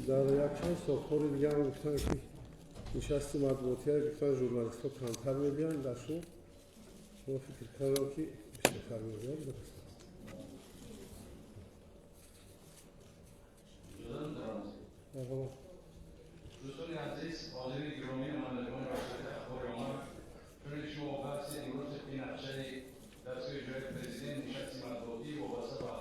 Дар якчанд сохтори дига ҳам гуфтанд, ки нишасти матбуотия гуфтанд, журналистҳо камтар мебиёнд. Дар шумо фикр кардам, ки бисёртар мебиёнд. Дуруст аст. Марҳамат. Дӯстони азиз, ҳозири гиромӣ, намояндагони васоити ахбори омма, чуне шумо огаҳ ҳастед, имрӯз тибқи нақшаи дастгоҳи иҷроияи президент нишасти матбуотӣ вобаста ба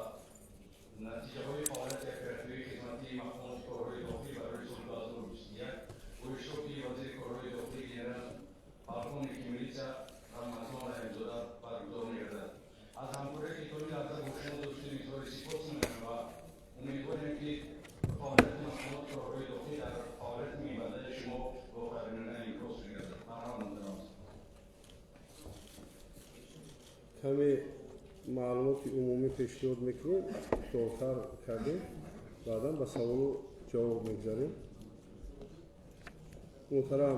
натиҷаҳои фаъолияти оперативии хизматии мақомоти корҳои дохилӣ барои соли 2021 бо иштироки вазири корҳои дохилӣ генерал полковники милитсия Рамазон Раҳимзода баргузор мегардад. Аз ҳамкорие, ки то ин лаҳза бо шумо доштем, изҳори сипос менамоем ва умедворем, ки фаъолияти мақомоти корҳои дохилӣ дар фаъолияти минбаъдаи шумо воқеъбинона инъикос мегардад. Марҳамат, муҳтарам. Каме маълумоти умумӣ пешниҳод мекунем, кӯтоҳтар кардем, баъдан ба саволу ҷавоб мегузарем. Муҳтарам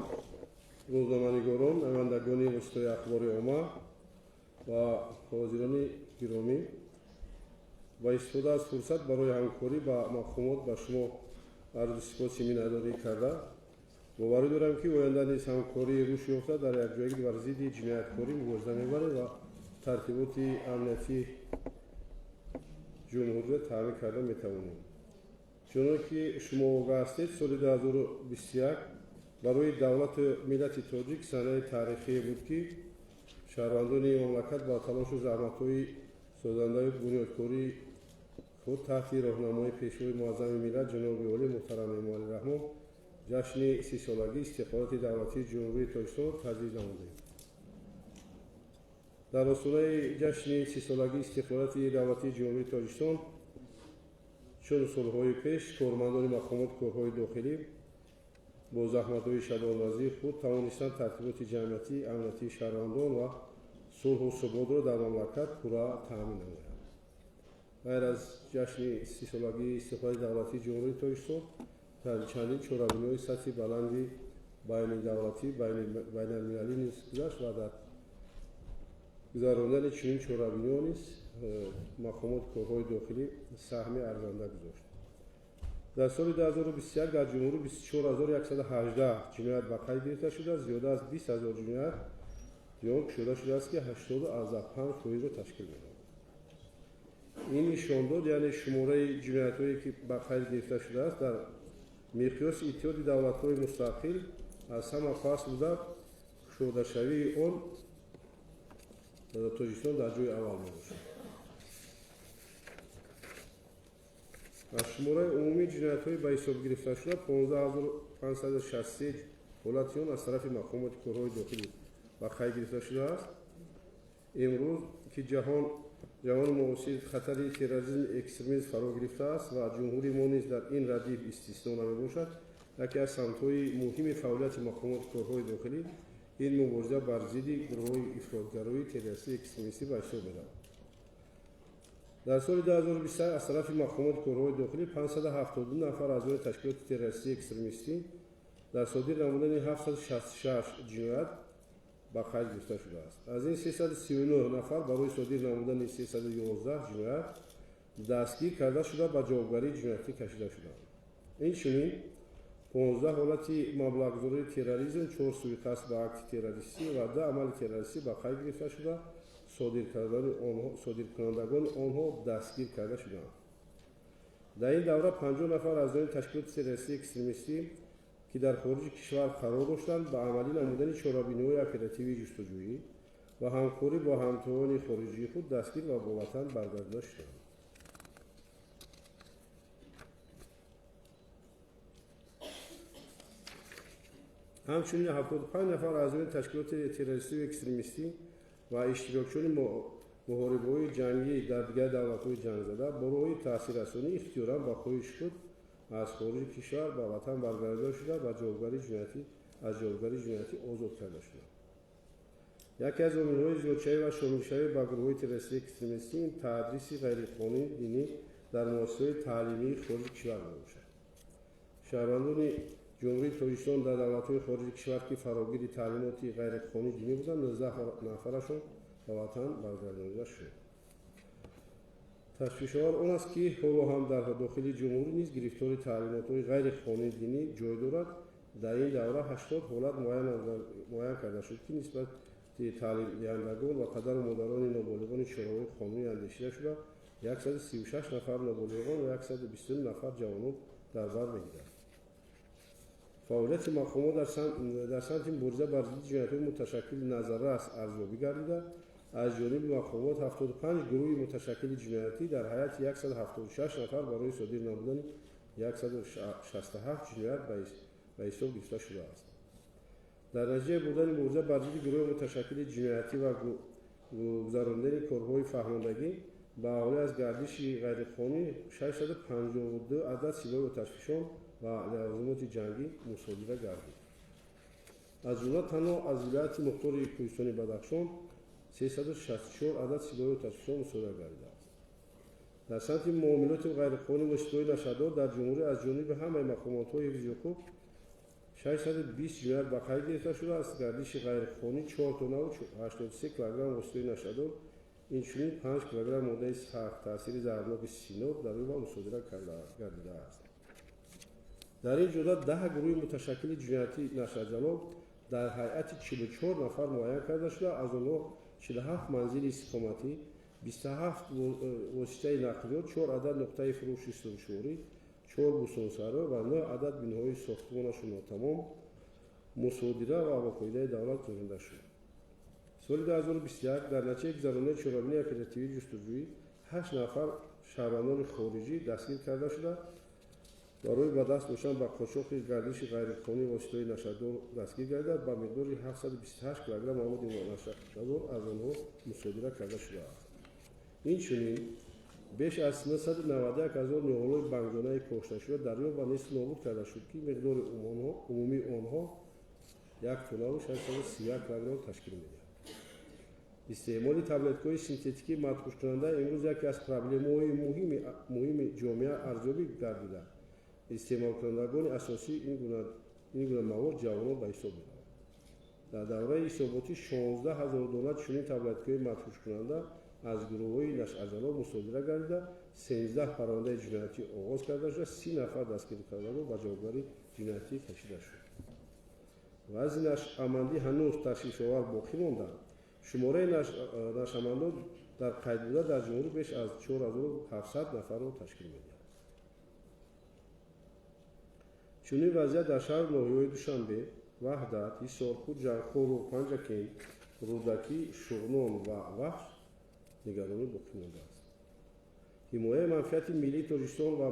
рӯзноманигорон, намояндагони воситаҳои ахбори омма ва ҳозирони гиромӣ, ба истифода аз фурсат барои ҳамкорӣ ба мақомот ба шумо арзи сипоси миннатдорӣ карда, боварӣ дорам, ки оянда низ ҳамкории рушд ёфта дар якҷоягӣ бар зидди ҷинояткорӣ мубориза мебарем ва тартиботи амниятии ҷумҳуриро таъмин карда метавонем. Чуноне ки шумо огаҳ ҳастед, соли 2021 барои давлату миллати тоҷик санаи таърихие буд, ки шаҳрвандони мамлакат ба талошу заҳматҳои созандаи бунёдкории худ таҳти роҳнамоии Пешвои муаззами миллат ҷаноби олӣ муҳтарам Эмомалӣ Раҳмон ҷашни 30-солагии истиқлолияти давлатии Ҷумҳурии Тоҷикистонро таҷлил намудем. Дар остонаи ҷашни 30-солагии истиқлолияти давлатии Ҷумҳурии Тоҷикистон, чун солҳои пеш, кормандони мақомоти корҳои дохилӣ бо заҳматҳои шабонрӯзии худ тавонистанд тартиботи ҷамъиятӣ, амниятии шаҳрвандон ва сулҳу суботро дар мамлакат пурра таъмин намоянд. Ғайр аз ҷашни 30-солагии истиқлолияти давлатии Ҷумҳурии Тоҷикистон, чандин чорабиниҳои сатҳи баланди байнидавлатӣ, байналмилалӣ низ гузашт ва дар гузарондани чунин чорабиниҳо низ мақомоти корҳои дохилӣ саҳми арзанда гузошт. Дар соли 2021 дар ҷумҳурӣ 24118 ҷиноят ба қайд гирифта шуда, зиёда аз 20 000 ҷиноят зиён кушода шудааст, ки 80,5 фоизро ташкил медиҳад. Ин нишондод, яъне шумораи ҷиноятҳое, ки ба қайд гирифта шудааст, дар миқёси Иттиҳоди давлатҳои мустақил аз ҳама паст буда, кушодашавии он Тоҷикистон дар ҷои аввал мебошад. Аз шумораи умумии ҷиноятҳои ба ҳисоб гирифташуда 15 563 ҳолати он аз тарафи мақомоти корҳои дохилӣ ба қайд гирифта шудааст. Имрӯз, ки ҷаҳони муосир хатари терроризм, экстремизм фаро гирифтааст ва ҷумҳурии мо низ дар ин радиф истисно намебошад, яке аз самтҳои муҳими фаъолияти мақомоти корҳои дохилӣ ин мубориза бар зидди гурӯҳҳои ифротгароӣ, террористӣ, экстремистӣ ба ҳисоб меравад. Дар соли 2021 аз тарафи мақомоти корҳои дохилӣ 572 нафар аъзои ташкилоти террористӣ, экстремистӣ дар содир намудани 766 ҷиноят ба қайд гирифта шудааст. Аз ин 339 нафар барои содир намудани 311 ҷиноят дастгир карда шуда, ба ҷавобгарии ҷиноятӣ кашида шуданд. Инчунин 15 ҳолати маблағгузории терроризм, чор суиқасд ба акти террористӣ ва 2 амали террористӣ ба қайд гирифта шуда, содиркунандагони онҳо дастгир карда шуданд. Дар ин давра 50 нафар аъзои ташкилоти террористӣ, экстремистӣ, ки дар хориҷи кишвар қарор доштанд, ба амалӣ намудани чорабиниҳои оперативии ҷустуҷӯӣ ва ҳамкорӣ бо ҳамтоёни хориҷии худ дастгир ва ба ватан баргардонида шуданд. Ҳамчунин 75 нафар аъзои ташкилоти террористию экстремистӣ ва иштирокчиёни муҳорибаҳои ҷангӣ дар дигар давлатҳои ҷангзада бо роҳи таъсиррасонӣ ихтиёран ба хоҳиши худ аз хориҷи кишвар ба ватан баргардонида шуда, ба ҷавобгарии ҷиноятӣ аз ҷавобгарии ҷиноятӣ озод карда шуданд. Яке аз омилҳои зиёдшавӣ ва шомилшавӣ ба гурӯҳҳои террористию экстремистӣ ин тадриси ғайриқонунии динӣ дар муассисаҳои таълимии хориҷи кишвар мебошад. Шаҳрвандони Ҷумҳурии Тоҷикистон дар давлатҳои хориҷи кишвар, ки фарогири таълимоти ғайриқонунии динӣ буданд, 19 нафарашон ба ватан баргардонида шуд. Ташвишовар он аст, ки ҳоло ҳам дар дохили ҷумҳурӣ низ гирифтори таълимотҳои ғайриқонунии динӣ ҷой дорад. Дар ин давра 80 ҳолат муайян карда шуд, ки нисбати таълимдиҳандагон ва падару модарони ноболиғони чораҳои қонунӣ андешида шуда, 136 нафар ноболиғон ва 129 нафар ҷавонон дар бар мегирад. Фаъолияти мақомот дар самти мубориза бар зидди ҷиноятҳои муташаккили назаррас арзёбӣ гардида, аз ҷониби мақомот 75 гурӯҳи муташаккили ҷиноятӣ дар ҳайати 176 нафар барои содир намудани 167 ҷиноят ба ҳисоб гирифта шудааст. Дар натиҷаи бурдани мубориза бар зидди гурӯҳи муташаккили ҷиноятӣ ва гузарондани корҳои фаҳмондагӣ ба аҳолӣ аз гардиши ғайриқонунӣ 652 адад силоҳи оташфишон ва лавозимоти ҷангӣ мусодира гардид. Аз ҷумла танҳо аз вилояти мухтори Кӯҳистони Бадахшон 364 адад силоҳи оташфишон мусодира гардидааст. Дар самти муомилоти ғайриқонунӣ воситаҳои нашъадор дар ҷумҳурӣ аз ҷониби ҳамаи мақомотҳои ҳифзи ҳуқуқ 620 ҷиноят ба қайд гирифта шуда, аз гардиши ғайриқонунӣ 4 тоннаву 83 килограмм воситаҳои нашъадор, инчунин 5 килограмм моддаи сахт таъсири заҳрноки синоб дар ӯ мусодира гардидааст. Дар ин ҷода 10 гурӯҳи муташаккили ҷиноятӣ нашъаҷалоб дар ҳайати 44 нафар муайян карда шуда, аз онҳо 47 манзили истиқоматӣ, 27 воситаи нақлиёт, 4 адад нуқтаи фурӯши сӯзишворӣ, 4 бӯстонсаро ва 9 адад биноҳои сохтмонашон нотамом мусодира ва ба фоидаи давлат гузаронида шуд. Соли 2021 дар натиҷаи гузаронидани чорабинии оперативии ҷустуҷӯӣ 8 нафар шаҳрвандони хориҷӣ дастгир карда шуда, барои ба даст доштан ба қочоқи гардиши ғайриқонунии воситаҳои нашъадор дастгир гардида, ба миқдори 728 килограмм маводи нашъадор аз онҳо мусодира карда шудааст. Инчунин беш аз 991 ҳазор ниҳолҳои бангдонаи кошташуда дарёфт ва несту нобуд карда шуд, ки миқдори умумии онҳо 1 тоннаву 631 килограмм ташкил медиҳад. Истеъмоли таблеткаҳои синтетикии мадҳушкунанда имрӯз яке аз проблемаҳои муҳими ҷомеа арзёбӣ гардида, истеъмолкунандагони асосии ин гуна мавод ҷавонон ба ҳисоб мераванд. Дар давраи ҳисоботӣ 16 ҳазор дона чунин таблеткаҳои мадҳушкунанда аз гурӯҳҳои нашъаҷалоб мусодира гардида, 13 парвандаи ҷиноятӣ оғоз карда шуда, 30 нафар дастгиркардагон ба ҷавобгарии ҷиноятӣ кашида шуд. Вазъи нашъамандӣ ҳанӯз ташвишовар боқӣ монданд. Шумораи нашъамандон дар қайд буда дар ҷумҳурӣ беш аз 4700 нафарро ташкил медиҳад. Чунин вазъият дар шаҳру ноҳияҳои Душанбе, Ваҳдат, Ҳисор, Хуҷанд, Хоруғ, Панҷакент, Рӯдакӣ, Шуғнон ва Вахш нигаронӣ боқӣ мондааст. Ҳимояи манфиати миллии Тоҷикистон ва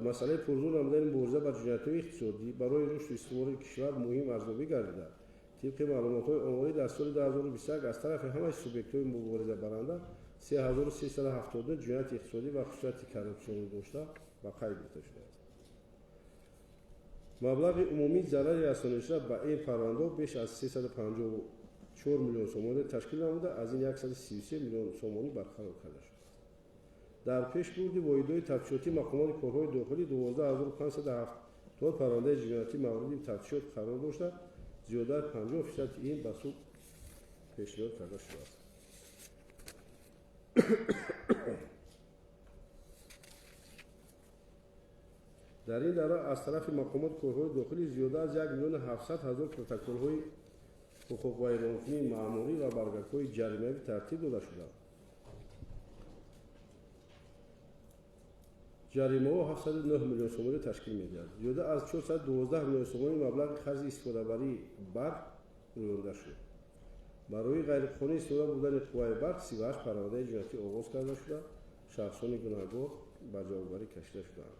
масъалаи пурзур намудани мубориза бар ҷиноятҳои иқтисодӣ барои рушду истиқболи кишвар муҳим арзёбӣ гардида, тибқи маълумотҳои оморӣ дар соли 2021 аз тарафи ҳамаи субъектҳои муборизабаранда 3372 ҷинояти иқтисодӣ ва хусусияти коррупсионӣ дошта ба қайд гирифта шудааст. Маблағи умумии зарари расонидашуда ба ин парвандаҳо беш аз 354 миллион сомонӣ ташкил намуда, аз ин 133 миллион сомонӣ барқарор карда шудааст. Дар пешбурди воҳидҳои тафтишотӣ мақомоти корҳои дохилӣ 12570 парвандаи ҷиноятӣ мавриди тафтишот қарор дошта, зиёда аз 50% ин ба суд пешниҳод карда шудааст. Дар ин давра аз тарафи мақомоти корҳои дохилӣ зиёда аз 1 700 000 протоколҳои ҳуқуқвайронкунии маъмурӣ ва баргакҳои ҷаримавӣ тартиб дода шуданд. Ҷаримаҳо 709 миллион сомонӣ ташкил медиҳад. Зиёда аз 412 миллион сомонӣ маблағи харҷи истифодабарии барқ рӯёнда шуд. Барои ғайриқонунӣ истифода бурдани қувваи барқ 38 парвандаи ҷиноятӣ оғоз карда шуда, шахсони гунаҳгор ба ҷавобгарӣ кашида шудаанд.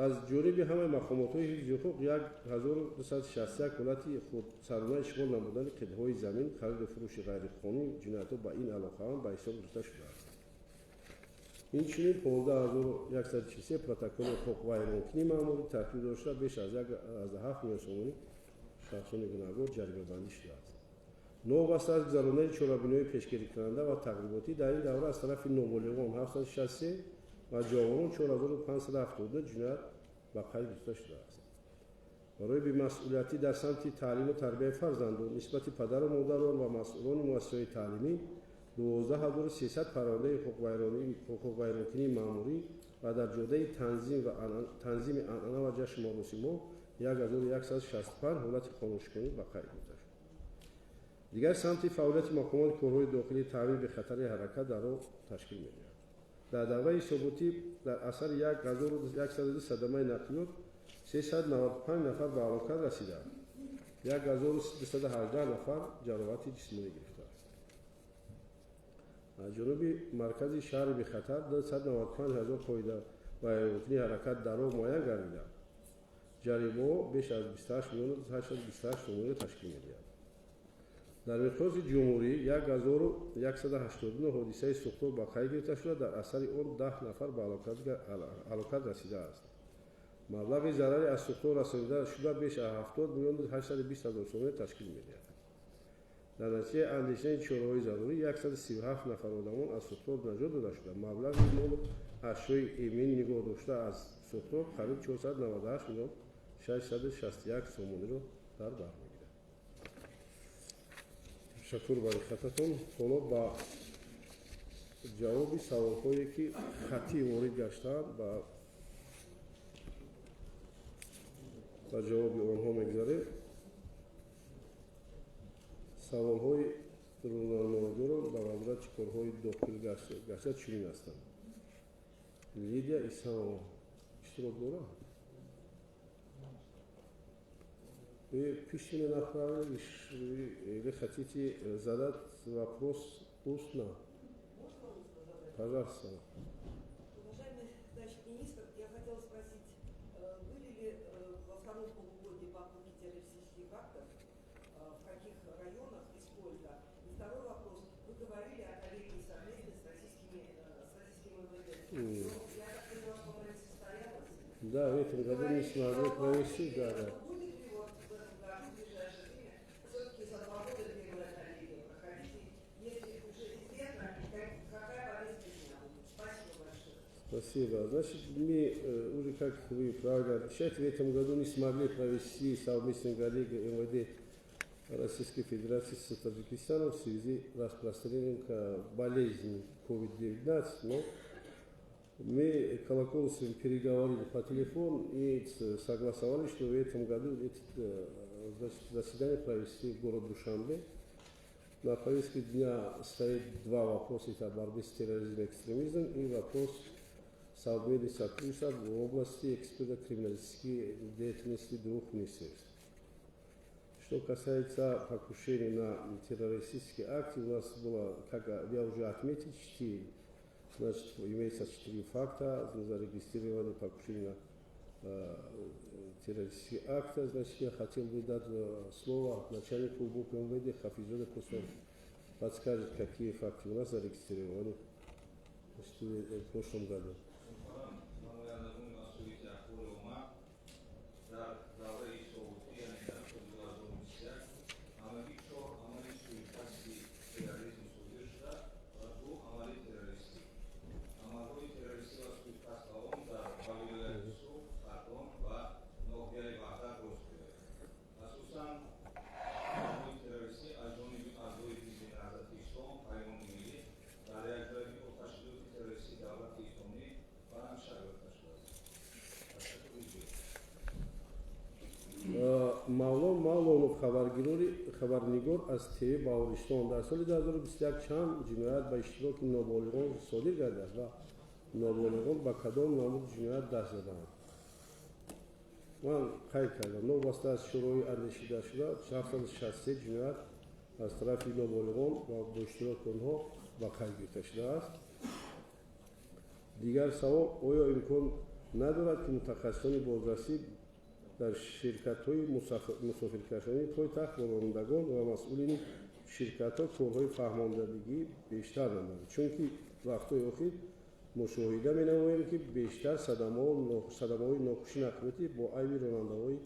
Аз ҷониби ҳамаи мақомотҳои ҳифзи ҳуқуқ 1261 ҳолати худсарона ишғол намудани қитъаҳои замин, хариду фурӯши ғайриқонунӣ, ҷиноятҳо ба ин алоқаманд ба ҳисоб гирифта шудааст. Инчунин 15143 протоколи ҳуқуқвайронкунии маъмурӣ тартиб дода шуда, беш аз 1,7 миллион сомонӣ шахсони гунаҳгор ҷаримабандӣ шудааст. Новобаста аз гузарондани чорабиниҳои пешгирикунанда ва тағриботӣ дар ин давра аз тарафи ноболиғон 763 ва ҷавонон 4572 ҷиноят ба қайд гирифта шудааст. Барои бемасъулиятӣ дар самти таълиму тарбияи фарзандон нисбати падару модарон ва масъулони муассисаҳои таълимӣ 12300 парвандаи ҳуқуқвайронкунии маъмурӣ ва дар ҷодаи танзими анъана ва ҷашну маросимҳо 1165 ҳолати қонуншиканӣ ба қайд гирифта шуд. Дигар самти фаъолияти мақомоти корҳои дохилӣ таъмини бехатари ҳаракат дар роҳ ташкил медиҳад. Дар давраи ҳисоботӣ дар асари 1102 садамаи нақлиёт 395 нафар ба ҳалокат расидаанд, 1218 нафар ҷароҳати ҷисмонӣ гирифтааст. Аз ҷониби маркази шаҳри бехатар 295 ҳазор қоидавайронкунии ҳаракат дар роҳ муайян гардида, ҷаримаҳо беш аз 28 миллиону 828 сомониро ташкил медиҳад. Дар миқёси ҷумҳурӣ 1189 ҳодисаи сӯхтор ба қайд гирифта шуда, дар асари он 10 нафар ба ҳалокат расидааст. Маблағи зарари аз сӯхтор расонида шуда беш аз 70 миллиону 820 ҳазор сомониро ташкил медиҳад. Дар натиҷаи андешидани чораҳои зарурӣ 137 нафар одамон аз сӯхтор наҷот дода шуда, маблағи молу ашёи эмин нигоҳ дошта аз сӯхтор қариб 498 миллион 661 сомониро дар бар мегирад. Ташаккур ба диққататон. Ҳоло ба ҷавоби саволҳое ки хаттӣ ворид гаштаанд ба ҷавоби онҳо мегузарем. Саволҳои рӯзноманигорон ба вазорати корҳои дохил гашта чунин ҳастанд. Лидия Исамова иштирок дорад? Вы письменно направили или хотите задать вопрос устно? Пожалуйста. Уважаемый товарищ министр, я хотела спросить, были ли во втором полугодии попытки террористических актов, в каких районах и сколько? И второй вопрос. Вы говорили о коллегии совместной с российским МВД. Но я так поняла, что она не состоялась. Да, в этом году не смогли провести, да. Будет ли вот в этом году, в ближайшее время, все-таки за 2 года первая коллегия проходить? Если уже известно, какая повестка дня будет? Спасибо большое. Спасибо. Значит, мы уже, как вы правильно отвечаете, в этом году не смогли провести совместную коллегию МВД Российской Федерации с Таджикистаном в связи с распространением болезни COVID-19, но мы Колокольцевым переговорили по телефону и согласовали, что в этом году это заседание провести в городе Душанбе. На повестке дня стоит два вопроса: это борьба с терроризмом и экстремизмом и вопрос совместного сотрудничества в области экспертно-криминалистической деятельности двух министерств. Что касается покушений на террористические акты, у нас было, как я уже отметил, 4. Значит, имеется 4 факта зарегистрированы покушения на террористические акты. Значит, я хотел бы дать слово начальнику УБОП МВД Хафизоде, пусть он подскажет, какие факты у нас зарегистрированы в прошлом году. Мавлон Мавлонов, хабарнигор аз ТВ Баҳористон, дар соли 2021 чанд ҷиноят ба иштироки ноболиғон содир гардидааст ва ноболиғон ба кадом намуди ҷиноят даст задаанд? Ман қайд кардам, новобаста аз шӯрои андешидашуда 763 ҷиноят аз тарафи ноболиғон ва бо иштироки онҳо ба қайд гирифта шудааст. Дигар савол: оё имкон надорад, ки мутахассисони бозрасӣ дар ширкатҳои мусофиркашонии пойтахт бо ронандагон ва масъулини ширкатҳо корҳои фаҳмондадигӣ бештар намоянд, чунки вақтҳои охир мушоҳида менамоем, ки бештар садамаҳои нохуши нақлиётӣ бо айби ронандаҳои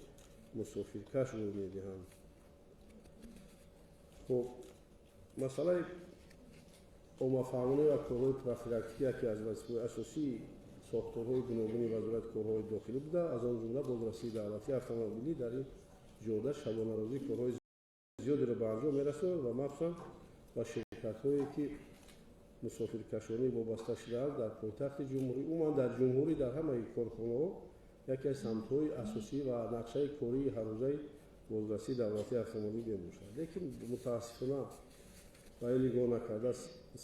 мусофиркаш рӯй медиҳанд? Хуб, масъалаи оммафаҳмонӣ ва корҳои профилактикӣ яке аз вазифаҳои асосии сохторҳои гуногуни вазорати корҳои дохилӣ буда, аз он ҷумла бозрасии давлатии автомобилӣ дар ин ҷода шабонарӯзӣ корҳои зиёдеро ба анҷом мерасонад ва махсусан ба ширкатҳое ки мусофиркашонӣ вобаста шудааст дар пойтахти ҷумҳурӣ, умуман дар ҷумҳурӣ, дар ҳамаи корхонаҳо яке аз самтҳои асосӣ ва нақшаи кории ҳаррӯзаи бозрасии давлатии автомобил мебошад. Лекин мутаассифона ба ин нигоҳ накарда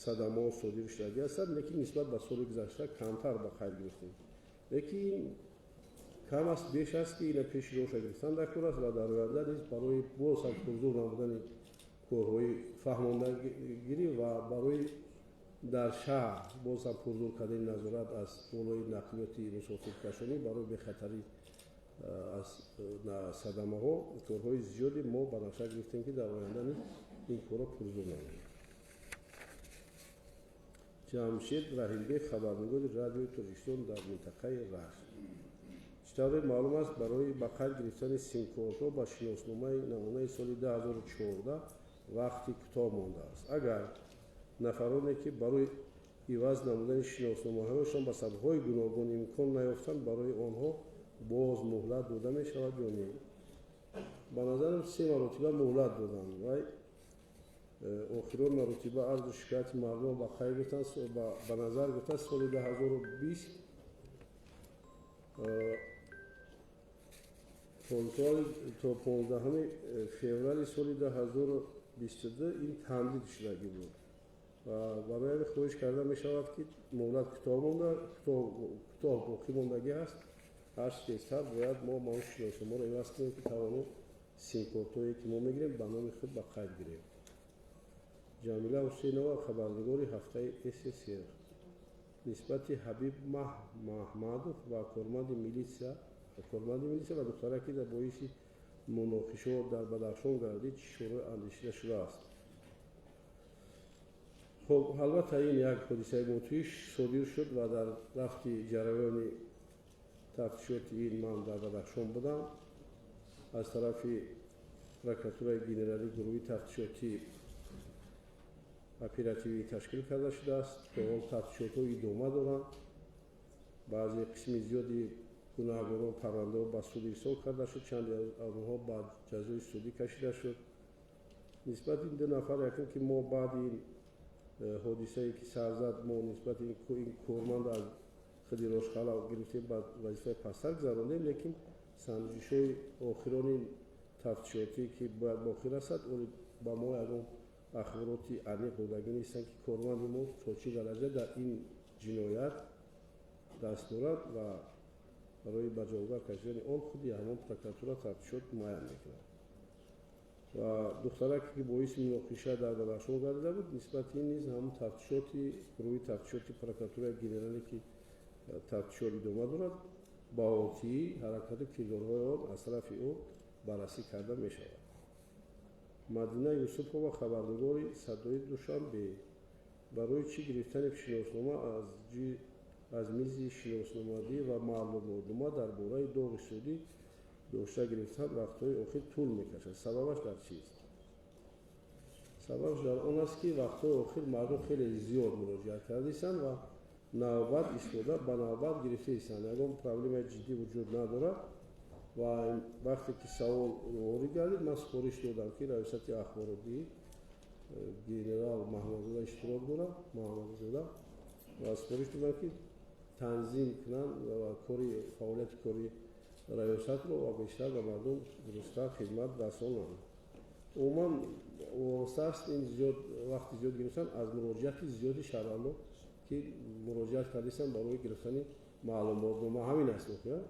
садамаҳо содир шудагӣ ҳастанд, лекин нисбат ба соли гузашта камтар ба қайд гирифтем. Лекин кам аст, беш аст ки ина пеши роҳша гирифтан дар кор аст ва дар оянда низ барои боз ҳам пурзур намудани корҳои фаҳмондагирӣ ва барои дар шаҳр боз ҳам пурзур кардани назорат аз болои нақлиёти мусофиркашонӣ барои бехатарӣ аз садамаҳо корҳои зиёде мо ба нақша гирифтем, ки дар оянда низ ин корро пурзур намоем. Ҷамшед Раҳимбек, хабарнигори радиои Тоҷикистон дар минтақаи Рашт. Чӣ тавре маълум аст, барои ба қайд гирифтани симкортҳо ба шиносномаи намунаи соли 2014 вақти кӯтоҳ мондааст. Агар нафароне, ки барои иваз намудани шиносномаҳояшон ба сабабҳои гуногун имкон наёфтанд, барои онҳо боз муҳлат дода мешавад ё не? Ба назарам, се маротиба муҳлат доданд ва охирон маротиба арзу шикояти мардум ба қайд гирифтанд, ба назар гирифтанд соли 2020 то 15 феврали соли 2022 ин тамдид шудагӣ буд. Ва барои ҳамин хоҳиш карда мешавад, ки муҳлат кӯтоҳ монда, кӯтоҳ боқӣ мондагӣ ҳаст. Ҳарчи тезтар бояд мо маош шиносномаро иваз кунем, ки тавонем симкортҳое, ки мо мегирем, ба номи худ ба қайд гирем. Ҷамила Ҳусейнова, хабарнигори ҳафтаи СССР. Нисбати Ҳабиб Маҳмадов ва корманди милитсия ва духтараке, ки дар боиси муноқишо дар Бадахшон гардид, чӣ чора андешида шудааст? Хоб, албатта, ин як ҳодисаи мудҳиш содир шуд ва дар рафти ҷараёни тафтишоти ин ман дар Бадахшон будам. Аз тарафи прокуратураи генералӣ гурӯҳи тафтишотӣ оперативӣ ташкил карда шудааст. То ҳол тафтишотҳо идома доранд. Баъзе қисми зиёди гунаҳгорон парвандаҳо ба суд ирсол карда шуд, чанде аз онҳо ба ҷазои судӣ кашида шуд. Нисбати ин ду нафар, якум ки мо баъди ин ҳодисае, ки сар зад, мо нисбати ин корманд аз худи Рошхала гирифтем, ба вазифаи пасттар гузарондем, лекин санҷишҳои охирони тафтишотӣ, ки бояд ба охир расад, оли ба мо ягон ахбороти аниқ додагӣ нестанд, ки корманди мо то чӣ дараҷа дар ин ҷиноят даст дорад ва барои ба ҷавобгар кашидани он худи ҳамон прокуратура тафтишот муайян мекунад. Ва духтараке, ки боиси муноқиша дар Бадахшон гардида буд, нисбати ин низ ҳамон тафтишоти гурӯҳи тафтишоти прокуратураи генералӣ, ки тафтишот идома дорад, ба отии ҳаракату кирдорҳои он аз тарафи ӯ баррасӣ карда мешавад. Мадина Юсупова, хабарнигори Садои Душанбе. Барои чӣ гирифтани шиноснома аз мизи шиносномадӣ ва маълумотнома дар бораи доғи судӣ дошта гирифтан вақтҳои охир тӯл мекашад? Сабабаш дар чист? Сабабаш дар он аст, ки вақтҳои охир мардум хеле зиёд муроҷиат кардистанд ва навбат истода ба навбат гирифтаистанд. Ягон проблемаи ҷиддӣ вуҷуд надорад. Ва вақте ки савол ворид гардид, ман супориш додам, ки раёсати ахборотӣ генерал Маҳмадзода иштирок дорад, Маҳмадзода, ва супориш додам, ки танзим кунанд ва кори фаъолияти кори раёсатро ва бештар ба мардум дурусттар хидмат расонанд. Умуман вобаста аст ин зиёд вақти зиёд гирифтан аз муроҷиати зиёди шаҳрвандон, ки муроҷиат кардистанд барои гирифтани маълумотнома. Ҳамин аст воқеа.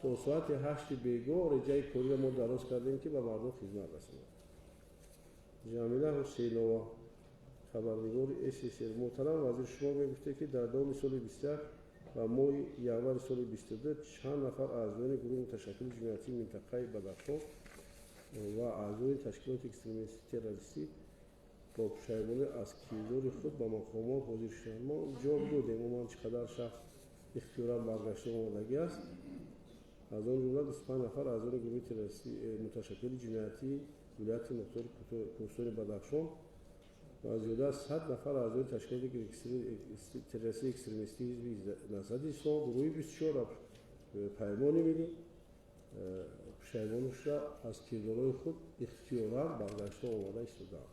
То соати 8 бегоҳ реҷаи кориро мо дароз кардем, ки ба мардум хизмат расонад. Ҷамила Ҳусейнова, хабарнигори СССР. Муҳтарам вазир, шумо мегуфтед, ки дар давоми соли 21 ва моҳи январи соли 22 чанд нафар аъзоёни гурӯҳи муташаккили ҷиноятии минтақаи Бадахшон ва аъзои ташкилоти экстремистӣ террористӣ бо пушаймонӣ аз кирдори худ ба мақомот ҳозир шуданд. Мо ҷавоб додем, умуман чӣ қадар шахс ихтиёран баргашта омодагӣ аст. Аз он ҷумла 25 нафар аъзои гурӯҳи террористӣ муташаккили ҷиноятии вилояти мухтори Кӯҳистони Бадахшон ва зиёда аз 100 нафар аъзои ташкилоти террористии экстремистии ҳизби Наҳзати Ислом, гурӯҳи 24 Паймони миллӣ пушаймон шуда аз кирдорҳои худ ихтиёран баргашта омода истодаанд.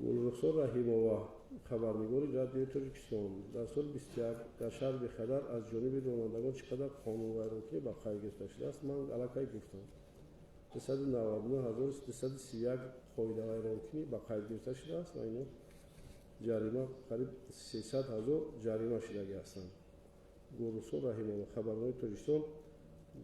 Гулрухсор Раҳимова, хабарнигори Радиои Тоҷикистон. Дар соли 21 дар шаҳри Бехатар аз ҷониби ронандагон чӣ қадар қонунвайронкунӣ ба қайд гирифта шудааст? Ман аллакай гуфтам. 299231 қоидавайронкунӣ ба қайд гирифта шудааст ва ино ҷарима қариб 300 ҳазор ҷарима шудагӣ ҳастанд. Гулрухсор Раҳимова, хабарнигори Тоҷикистон.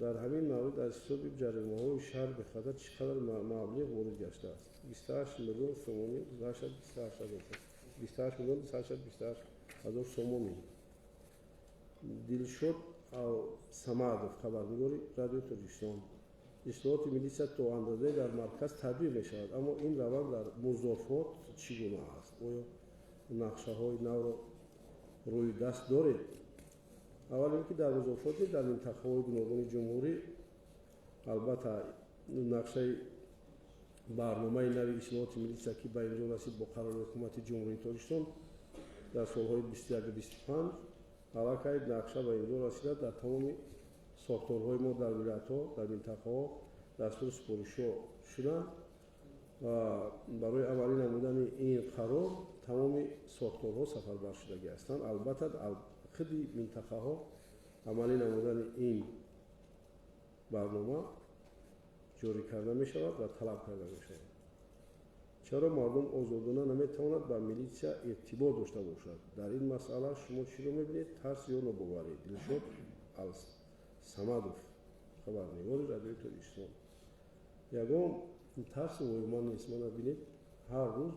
Дар ҳамин маврид аз ҳисоби ҷаримаҳои шаҳри Бехатар чӣ қадар маблиғ ворид гаштааст? 28 миллион сомонӣ, 28 миллион 828 ҳазор сомонӣ. Дилшод Самадов, хабарнигори Радиои Тоҷикистон. Ислоҳоти милитсия то андозае дар марказ татбиқ мешавад, аммо ин раванд дар музофот чӣ гуна аст? Оё нақшаҳои навро рӯи даст доред? Аввал ин ки дар музофоти дар минтақаҳои гуногуни ҷумҳурӣ албатта нақшаи барномаи нави ислоҳоти милитсия, ки ба имзо расид бо қарори ҳукумати Ҷумҳурии Тоҷикистон дар солҳои 21-25, аллакай нақша ба имзо расида дар тамоми сохторҳои мо дар вилоятҳо, дар минтақаҳо дастуру супоришҳо шуданд ва барои амалӣ намудани ин қарор тамоми сохторҳо сафарбар шудагӣ ҳастанд. Албатта худи минтақаҳо амалӣ намудани ин барнома ҷорӣ карда мешавад ва талаб карда мешавад. Чаро мардум озодона наметавонад ба милитсия иртибот дошта бошад? Дар ин масъала шумо чиро мебинед? Тарс ё нобоварӣ? Дилшод Самадов, хабарнигори Радиои Тоҷикистон. Ягон тарсу воҳима нест. Мана бинед, ҳар рӯз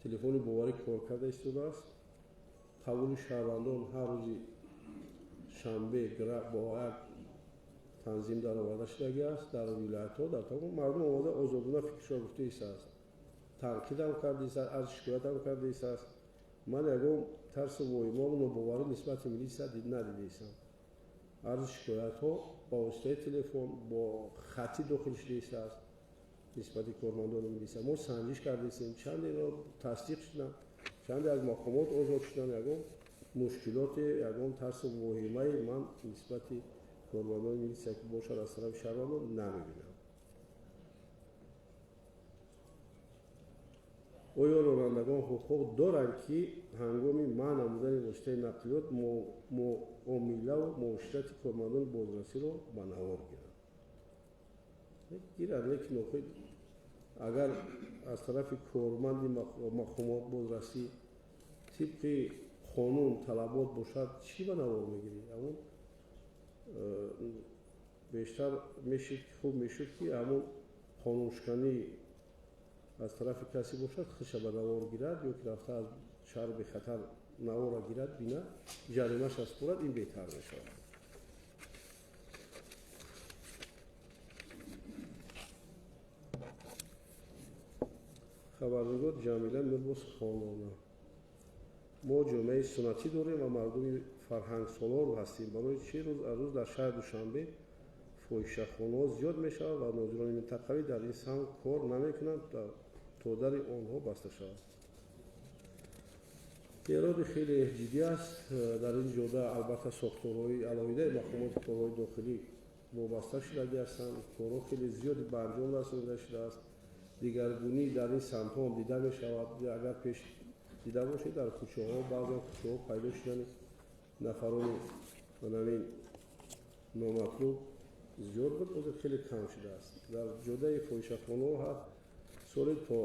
телефони боварӣ кор карда истодааст. Қабули шаҳрвандон ҳар рӯзи шанбе бо як танзим дароварда шудагӣ аст дар вилоятҳо, дар тамом мардум омода озодона фикршо гуфта истааст, танқидам карда истааст, арзи шикоятам карда истааст. Ман ягон тарсу воҳимаву нобоварӣ нисбати милитсия надида истам. Арзи шикоятҳо ба воситаи телефон бо хатӣ дохил шуда истааст нисбати кормандони милитсия. Мо санҷиш карда истем, чандеро тасдиқ шуданд, чанде аз мақомот озод шуданд. Ягон мушкилоте, ягон тарсу воҳимаи ман нисбати кормандони милитсия ки бошад аз тарафи шаҳрвандон намебинам. Оё ронандагон ҳуқуқ доранд, ки ҳангоми манъ намудани воситаи нақлиёт муомилаву муоширати кормандони бозрасиро ба навор гиранд? Гиранд, лекин охир агар аз тарафи корманди мақомот бозрасӣ тибқи қонун талабот бошад, чӣ ба навор мегирӣ? Ҳамон бештар мешид, хуб мешуд, ки ҳамон қонуншиканӣ аз тарафи касе бошад, худша ба навор гирад ё ки рафта аз шаҳри бехатар наворро гирад, бинад, ҷаримаша супорад, ин беҳтар мешавад. Хабарнигор Ҷамила Мирбозхонова. Мо ҷомеаи суннатӣ дорем ва мардуми фарҳангсолор ҳастем. Барои чӣ рӯз аз рӯз дар шаҳри Душанбе фоҳишахонаҳо зиёд мешавад ва нозирони минтақавӣ дар ин самт кор намекунанд, то дари онҳо баста шавад? Эроди хеле ҷиддӣ аст. Дар ин ҷода албатта сохторҳои алоҳидаи мақомоти корҳои дохилӣ вобаста шудагӣ ҳастанд. Корҳо хеле зиёди ба анҷом расонида шудааст. Дигаргунӣ дар ин самтҳо ҳам дида мешавад. Агар пеш дида бошед, дар кӯчаҳо баъзан кӯчаҳо пайдо шудани нафарони манавин номатлуб зиёд буд, ҳозир хеле кам шудааст. Дар ҷодаи фоҳишахонаҳо ҳар соли то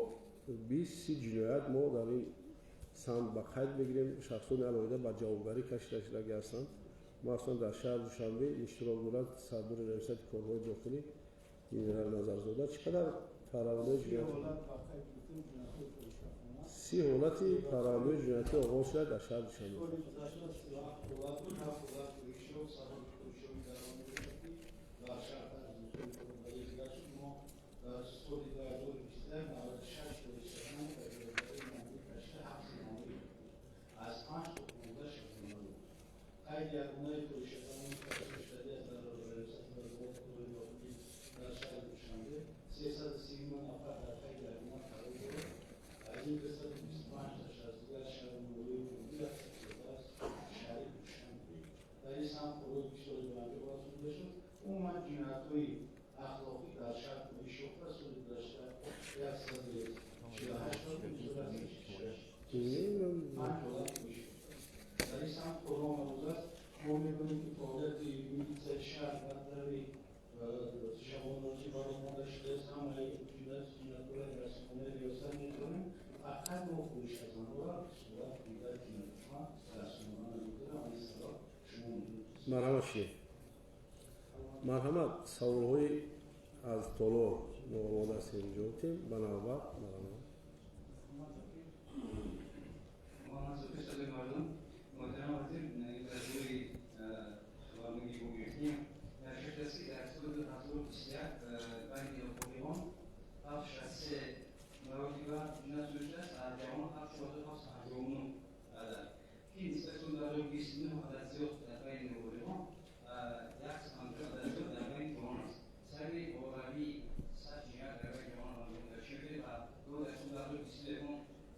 20-30 ҷиноят мо дар ин самт ба қайд мегирем. Шахсони алоҳида ба ҷавобгарӣ кашида шудагӣ ҳастанд. Махсусан дар шаҳри Душанбе иштирок дорад сардори раёсати корҳои дохилӣ генерал Назарзода. Чӣ қадар парвандаҳои ҷиноятӣ? 30 ҳолати парвандаҳои ҷиноятӣ оғоз шуда дар шаҳри Душанбе. 48 маротиба 45 ҳолат мешуд. Дар ин самт корҳо мавҷуд аст. Мо медонем, ки фаъолияти милитсияи шаҳр дар даври шабонрӯзӣ ба роҳ монда шудааст. Ҳамаи ҷинояткорони расонаи риёсат медонем, фақат мо фурӯш аз онҳоро сурат дигар ҷиноятҳо расона намедорам. Ин сабаб шумо медонед. Марҳамат, шинед. Марҳамат, саволҳои аз толор мо омода ҳастем ҷавоб диҳем ба навбат. Марҳамат. Муҳаммад Суфи, Садои мардум. Муҳтарам вазир, вазири хабарнигӣ гирифтем. Шуд аст, ки дар соли 2021 байни ноболиғон 763 маротиба ҷиноят содир шудааст, аз ҷавонон 7759 адад, ки нисбати соли 2029 адад зиёд дар байни ноболиғон, 150 адад зиёд дар байни ҷавонон аст. Сабаби болоравии сатҳи ҷиноят дар байни ҷавонон дар чӣ мебинед ва дар соли 2022 он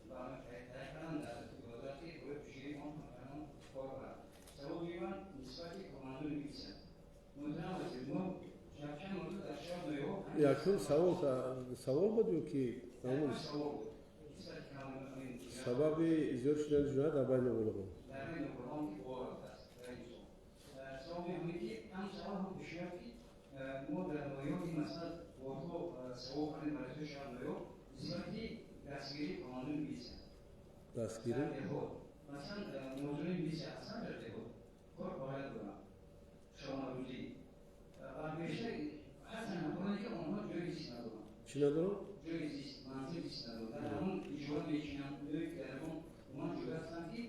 барнома таҳия карданд дар вазорат, ки барои пешгирии он ҳамчунон кор баранд? Саволи ман нисбати кормандони милитсия. Муҳтарам вазир, мо якчанд муддат дар шаҳр ноҳияҳо Якум савол, савол буд ё ки? Савол буд нисбати кормандони Сабаби зиёд шудани ҷиноят дар байни ноболиғон. Дар байни ноболиғон, ки боло рафтааст дар ин сол. Саволи ҳамин, ки ҳам савол, ҳам пешниҳод, ки мо дар ноҳияҳо ин масъала борҳо савол кардем ба раиси шаҳр ноҳияҳо нисбати дастгирии кормандони милитсия. Дастгирӣ? Дар деҳот, масалан, муҳоҷирони милитсия ҳастанд, дар деҳот кор фаъолият доранд шабонарӯзӣ ва бештар ҳастанд ҳамкороне, ки онҳо ҷои зист надоранд. Чӣ надорам? Ҷои зист, манзил зист надоранд, дар ҳамон иҷора мешинанд ё ки дар ҳамон умуман ҷой ҳастанд, ки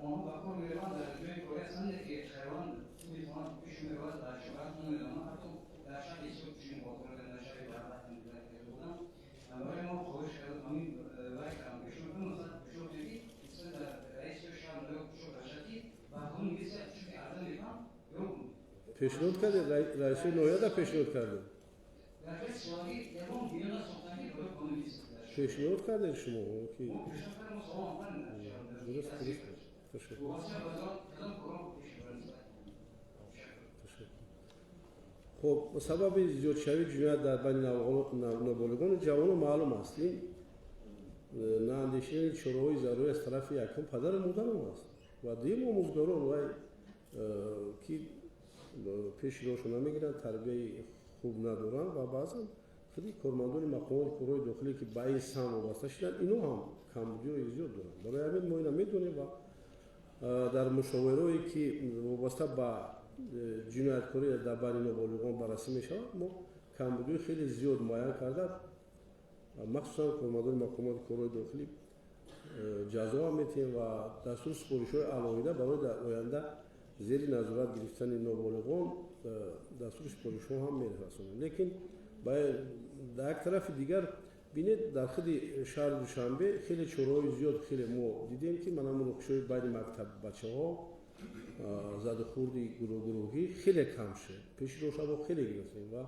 онҳо ба кор мераванд, дар ҷои корӣ ҳастанд, ки хайвон метавонад пешо меравад, дар шояд намедонам, ҳатто дар шаҳри ҳисоб чунин ҳолатҳоро дар шаҳри будам. Барои мо хоҳиш кард, ҳамин вай кардам, пешниҳод кардам, масалан, пешниҳод кардем, ки нисбат дар раиси шаҳр ноҳия пешниҳод бошад, ки ба ҳамон милитсия, чунки арза мекунанд ё Пешниҳод кардед? Раиси ноҳияда пешниҳод кардед? Дар ҷои солагӣ ягон бино насохтанд, ки барои қонуни милитсия. Пешниҳод кардед шумо ки? Мо пешниҳод кардем, мо савол кардем. Дуруст, дуруст, ташаккур. Вобаста ба вазорат кадом корҳо пеш мебаранд? Ташаккур. Хуб, сабаби зиёдшавии ҷиноят дар байни ноболиғону ҷавонон маълум аст. Ин наандешидани чораҳои зарурӣ аз тарафи якум падару модарон аст ва дуюм омӯзгорон, вай ки пеши роҳшон намегиранд, тарбияи хуб надоранд ва баъзан худи кормандони мақомоти корҳои дохилӣ, ки ба ин самт вобаста шуданд, ино ҳам камбудиҳои зиёд доранд. Барои ҳамин мо ина медонем ва дар мушовираое, ки вобаста ба ҷинояткорӣ дар байни ноболиғон баррасӣ мешавад, мо камбудиҳои хеле зиёд муайян карда, махсусан кормандони мақомоти корҳои дохилӣ ҷазо ҳам метиҳем ва дастури супоришҳои алоҳида барои дар оянда зери назорат гирифтани ноболиғон дастури супоришҳо ҳам мерасонем. Лекин дар як тарафи дигар бинед, дар худи шаҳри Душанбе хеле чораҳои зиёд хеле мо дидем, ки мана муноқишаҳои байни мактаббачаҳо, задухӯрди гурӯҳгурӯҳӣ хеле кам шуд. Пеши роҳшаво хеле гирифтем ва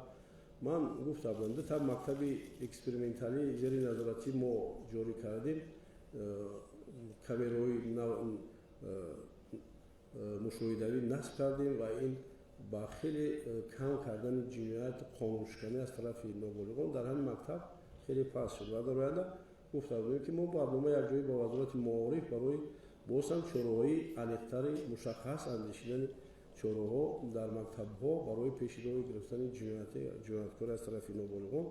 ман гуфта будам, дута мактаби эксперименталӣ зери назоратӣ мо ҷорӣ кардем, камераҳои мушоҳидавӣ насб кардем ва ин ба хеле кам кардани ҷиноят, қонуншиканӣ аз тарафи ноболиғон дар ҳамин мактаб хеле паст шуд. Ва дар оянда гуфта будем, ки мо барнома якҷоя бо Вазорати маориф барои боз ҳам чораҳои аниқтари мушаххас андешидани чораҳо дар мактабҳо барои пеши роҳи гирифтани ҷинояткорӣ аз тарафи ноболиғон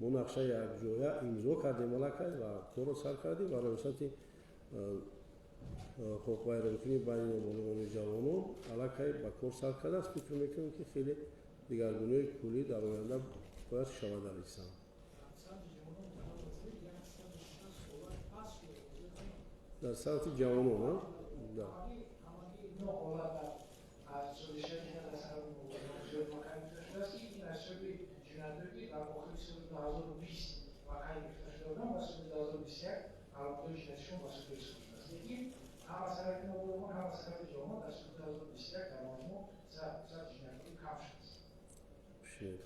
мо нақша якҷоя имзо кардем аллакай ва корро сар кардем ва раёсати ҳуқуқвайронкунии байни ноболиғону ҷавонон аллакай ба кор сар кардааст. Фикр мекунем, ки хеле дигаргуниҳои куллӣ дар оянда бояд шавад дар ин самт. Дар самти ҷавонон. Аз ҷиноятҳое, ки дар охири соли 2020 ба қайд гирифта шуда буданд ва соли 2021 парвандаҳои ҷиноятишон ба суд ирсол шудааст. Лекин ҳам аз тарафи ноболиғон, ҳам аз тарафи ҷавонон дар соли 2021 дар маҷмӯъ сатҳи ҷинояткорӣ кам шудааст.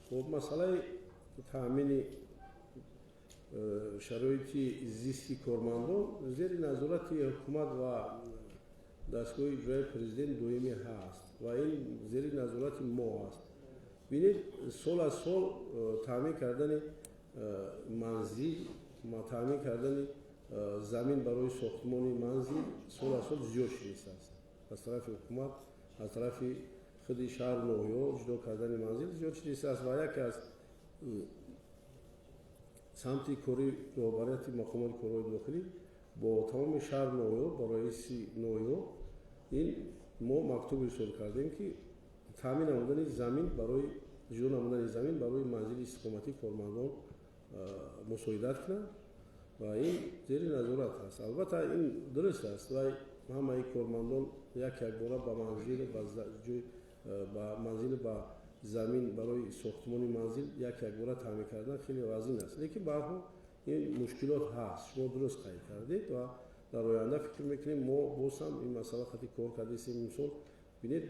Хуб, масъалаи таъмини шароити зисти кормандон зери назорати ҳукумат ва дастгоҳи иҷроияи президент доимӣ ҳаст ва ин зери назорати мо аст. Бинед, сол аз сол таъмин кардани манзил Таъмин кардани замин барои сохтмони манзил сол аз сол зиёд шудааст. Аз тарафи ҳукумат, аз тарафи худи шаҳру ноҳияҳо ҷудо кардани манзил зиёд шудааст ва яке аз самти кори роҳбарияти мақомоти корҳои дохилӣ бо тамоми шаҳру ноҳияҳо, бо раиси ноҳияҳо ин мо мактуб ирсол кардем, ки таъмин намудани замин барои ҷудо намудани замин барои манзили истиқоматии кормандон мусоидат кунанд ва ин зери назорат аст. Албатта, ин дуруст аст ва ҳамаи кормандон як якбора ба манзил, ба ҷой, ба манзил, ба замин барои сохтмони манзил як якбора таъмин кардан хеле вазин аст, лекин ба ҳар ҳол ин мушкилот ҳаст. Шумо дуруст қайд кардед ва дар оянда фикр мекунем, мо боз ҳам ин масъала хати кор кардастем. Мисол, бинед,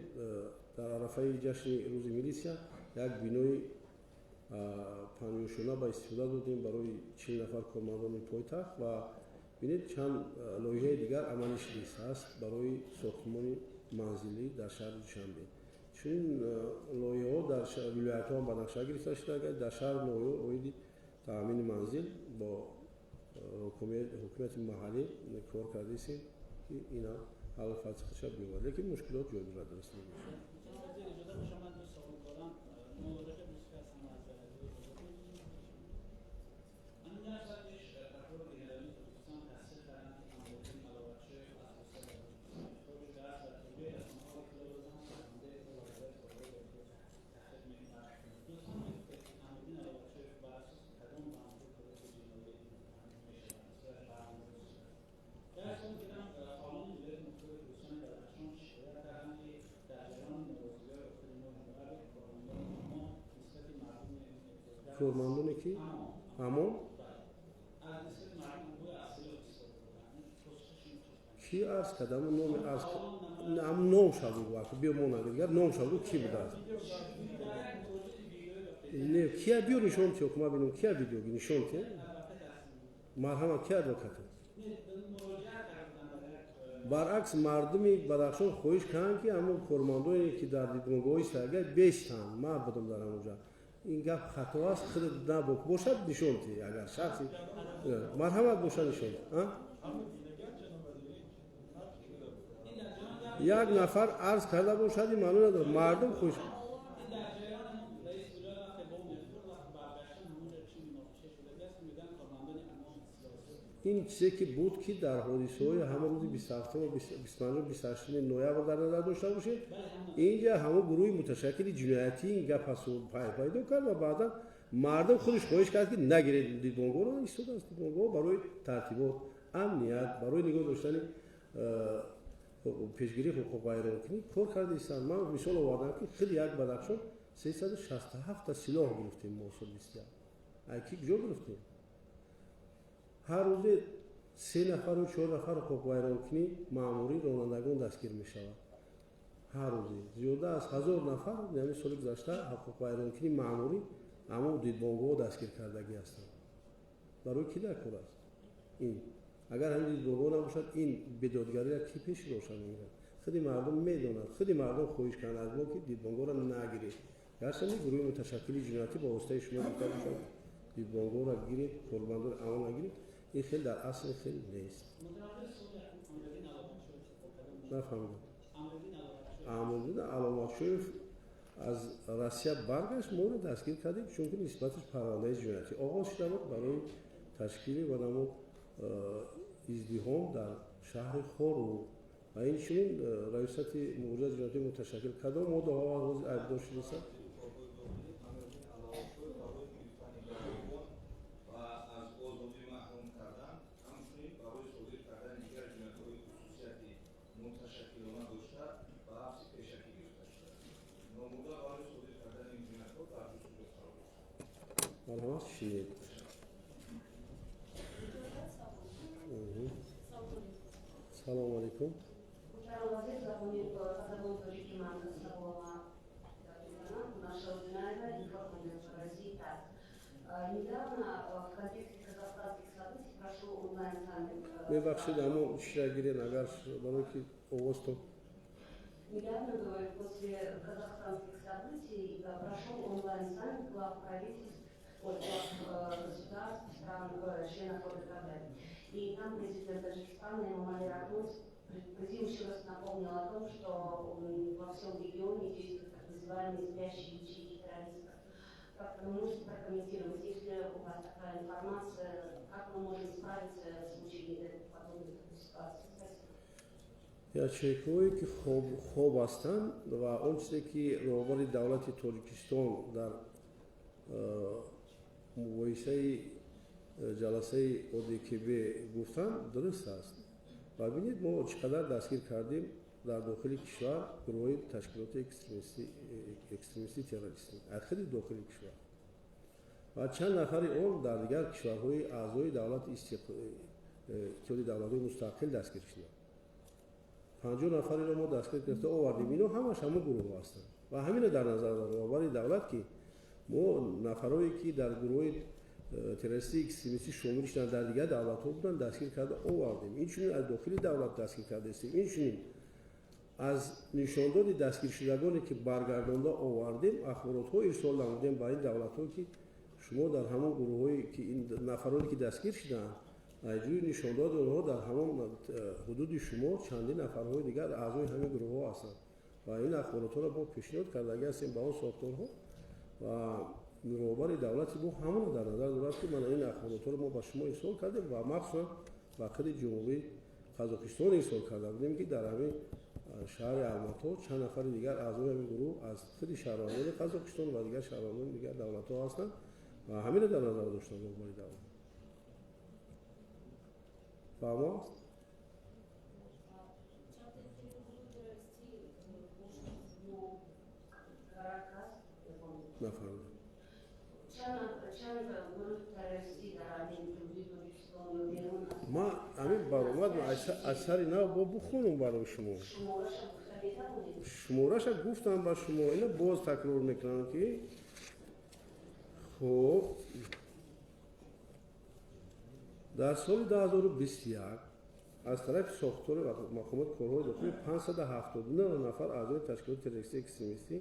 дар арафаи ҷашни рӯзи милисия як бинои панҷошона ба истифода додем барои 40 нафар кормандони пойтахт ва бинед, чанд лоиҳаи дигар амалӣ шудааст барои сохтмони манзилӣ дар шаҳри Душанбе. Чунин лоиҳаҳо дар вилоятҳо ҳам ба нақша гирифта шуда, дар шаҳру ноҳияҳо оиди таъмини манзил бо ҳукумати маҳаллӣ кор кардастем, ки ина ҳаллу фасли худша биёвард, лекин мушкилот ҷой дорад, дуруст мегӯед. Иҷоза бошам, ман ду савол дорам. Муллораҷаб Юсуфи ҳастам аз радиои Озодӣ. Ҳамин 10 сол пеш прокурори генералии Тоҷикистон тасдиқ карданд, ки Амриддин Аловатшоев аз Русия ба Тоҷикистон ихроҷ шудааст ва тобеи расонаҳо иттилоъ доданд, парвандаи ӯ вазорати корҳои дохилӣ таҳқиқ мекунад. Лутфан мегуфтед, ки Амриддин Аловатшоев бар асоси кадом бандҳои Кодекси ҷиноӣ муттаҳам мешавад, суяш парванда боз шудааст? Дар соли дигарам фаъолони вилояти мухтори Кӯҳистони Бадахшон шикоят карданд, ки дар ҷараёни норозигиҳои охири моҳи ноябр кормандони ОМОН нисбати мардуми Кормандоне ки АМОН аз нисбати мардум гӯё аз силоҳ истифода бурданд. Посухи шумо чист? Ки арз кард? Ҳамун номи арз, ҳамун ном шабу биё, мо нагӯ, ном шабу, кӣ будааст? Не, кия биё нишон те, ма бинем, кия видео нишон те. Марҳамат, ки адвокат? Баръакс, мардуми Бадахшон хоҳиш карданд, ки ҳамон кормандоне, ки дар дидбонгоҳ истагар, бестанд. Ман будам дар ҳамонҷа. Ин гап хато аст. Худ набок бошад, нишон те, агар шахси, марҳамат, бошад, нишон. Як нафар арз карда бошад, ин маъно надорад, мардум хоҳиш. Ин дар ҷараён раиси вилоят вақте бо мехӯрд, вақте баргаштан, ҳамонҷо чӣ муноқиша шудагиаст, мегӯянд кормандони АМОН силоҳ Ин чизе ки буд, ки дар ҳодисаҳои ҳамон рӯзи 27-уму 25-уму 28-уми ноябр дар назар дошта бошед, инҷа ҳамон гурӯҳи муташаккили ҷиноятӣ ин гап пайдо кард ва баъдан мардум худаш хоҳиш кард, ки нагиред дидбонгоҳро. Истодааст дидбонгоҳ барои тартибот, амният, барои нигоҳ доштани, пешгирии ҳуқуқвайронкунӣ кор карда истанд. Ман мисол овардам, ки худи як Бадахшон 367-та силоҳ гирифтем мо соли 21. Ай ки куҷо гирифтем? Ҳар рӯзе се нафару чор нафар ҳуқуқвайронкунӣ маъмурӣ ронандагон дастгир мешавад. Ҳар рӯзе зиёда аз 1000 нафар, яъне соли гузашта, ҳуқуқвайронкунӣ маъмурӣ ҳамон дидбонгоҳ дастгир кардагӣ ҳастанд. Барои ки дар кор аст ин? Агар ҳамин дидбонгоҳ набошад, ин бедодгариро кӣ пеши рошан мегирад? Худи мардум медонад, худи мардум хоҳиш карданд аз мо, ки дидбонгоҳро нагиред. Гарчанде гурӯҳи муташаккили ҷиноятӣ ба воситаи шумо гуфта бошад, дидбонгоҳро гиред, кормандони АМОН нагиред, ин хел дар асл хел нест. Нафаҳмидам. Амриддин Аломатшоев аз Россия баргашт, моро дастгир кардем, чунки нисбаташ парвандаи ҷиноятӣ оғоз шуда буд барои ташкили ва намо издиҳом дар шаҳри Хоруғ ва инчунин раёсати муборизаи ҷиноятӣ муташаккил кадом моддаҳо ҳозир айбдор шудааст? Барои гирифтани ҷавобон ва аз озодӣ маҳрум кардан, ҳамчунин барои содир кардани дигар ҷиноятҳои хусусияти муташаккилона дошта, ба ҳабси пешакӣ гирифта шудааст. Номбурда барои содир кардани ин ҷиноятҳо дар ҷустуҷӯ қарор дошт. Марҳамат, шинед. Салому алайкум. Муҳтарам вазир, забони тоҷикӣ ман саволама мекунам. Наша Узинаева, инфокоммерс России ТАСС. Недавно в контексте казахстанских событий прошел онлайн-саммит. Мебахшед, аммо шира гирен, агар барои ки овозтон. Недавно, говорю, после казахстанских событий прошел онлайн-саммит глав правительств от государств, стран, членов ОДКБ. И там президент Таджикистана Эмомали Рахмон предупредил, еще раз напомнил о том, что во всем регионе действуют так называемые спящие ячейки террористов. Как вы можете прокомментировать, есть ли у вас такая информация, как мы можем справиться в случае подобных ситуаций? Спасибо. Ячейкаҳое ки хоб ҳастанд ва он чизе ки роҳбари давлати Тоҷикистон дар муқоисаи ҷаласаи ОДКБ гуфтанд, дуруст аст. Ва бинед, мо чӣ қадар дастгир кардем дар дохили кишвар гурӯҳҳои ташкилоти экстремистӣ, террористӣ аз худи дохили кишвар ва чанд нафари он дар дигар кишварҳои аъзои давлати Иттиҳоди Давлатҳои Мустақил дастгир шуданд. 50 нафареро мо дастгир гирифта овардем. Ино ҳамаш ҳамон гурӯҳҳо ҳастанд ва ҳамино дар назар дорад роҳбари давлат, ки мо нафарое ки дар гурӯҳҳои террористии экстремистӣ шомил шуданд, дар дигар давлатҳо буданд, дастгир карда овардем. Инчунин аз дохили давлат дастгир кардаистем. Инчунин аз нишондоди дастгиршудагоне ки баргардонда овардем, ахборотҳо ирсол намудем ба ин давлатҳо, ки шумо дар ҳамон гурӯҳҳое ки ин нафароне ки дастгир шудаанд, аз рӯи нишондоди онҳо дар ҳамон ҳудуди шумо чандин нафарҳои дигар аъзои ҳамин гурӯҳҳо ҳастанд ва ин ахборотҳоро мо пешниҳод кардаги ҳастем ба он сохторҳо. Ва роҳбари давлати мо ҳамонро дар назар дорад, ки мана ин ахборотҳоро мо ба шумо ирсол кардем ва махсусан ба худи Ҷумҳурии Қазоқистон ирсол карда будем, ки дар ҳамин шаҳри Алмато чанд нафари дигар аъзои ҳамин гурӯҳ аз худи шаҳрвандони Қазоқистон ва дигар шаҳрвандони дигар давлатҳо ҳастанд ва ҳаминро дар назар доштанд роҳбари давлат. Фаҳмо аст? Нафаҳмидам. Ман ҳамин баромад аз сари нав бо бухонам барои шумо. Шумораша гуфтам ба шумо, ина боз такрор мекунам, ки хуб, дар соли 2021 аз тарафи сохтори мақомоти корҳои дохилӣ 579 нафар аъзои ташкилоти террористии экстремистӣ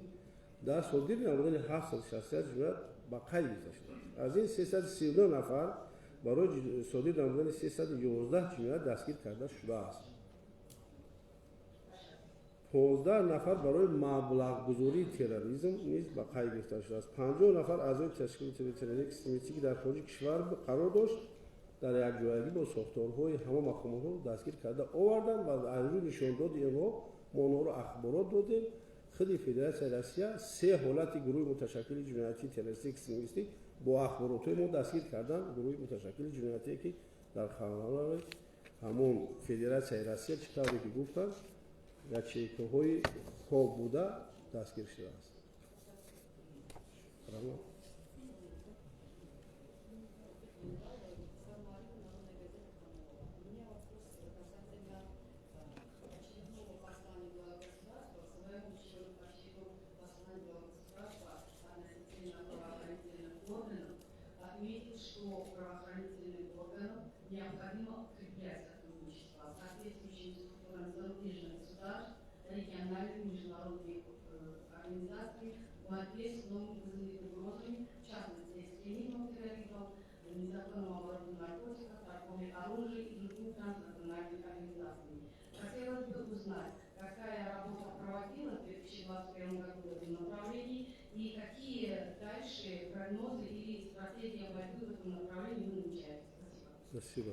дар содир намудани 761 ҷиноят ба қайд гирифта шудааст. Аз ин 339 нафар барои содир намудани 311 ҷиноят дастгир карда шудааст. 15 нафар барои маблағгузории терроризм низ ба қайд гирифта шудааст. 50 нафар аъзои ташкилоти террористии экстремистӣ, ки дар хориҷи кишвар қарор дошт, дар якҷоягӣ бо сохторҳои ҳама мақомотҳо дастгир карда оварданд ва аз рӯи нишондоди инҳо мо онҳоро ахборот додем. Худи Федератсияи Россия се ҳолати гурӯҳи муташаккили ҷиноятии террористии экстремистӣ бо ахборотҳои мо дастгир кардан, гурӯҳи муташаккили ҷиноятие ки дар қаламрави ҳамон Федератсияи Россия, чӣ тавре ки гуфтанд, ячейкаҳои хоб буда дастгир шудааст. Необходимо укреплять сотрудничество с соответствующими структурами зарубежных государств, региональными, международными организациями в борьбе с новыми угрозами, в частности, экстремизмом, терроризмом, незаконным оборотом наркотиков, торговлей оружием и другими транснациональными организациями. Хотелось бы узнать, какая работа проводилась в 2021 году в этом направлении и какие дальше прогнозы или стратегия борьбы в этом направлении вы намечаете. Спасибо.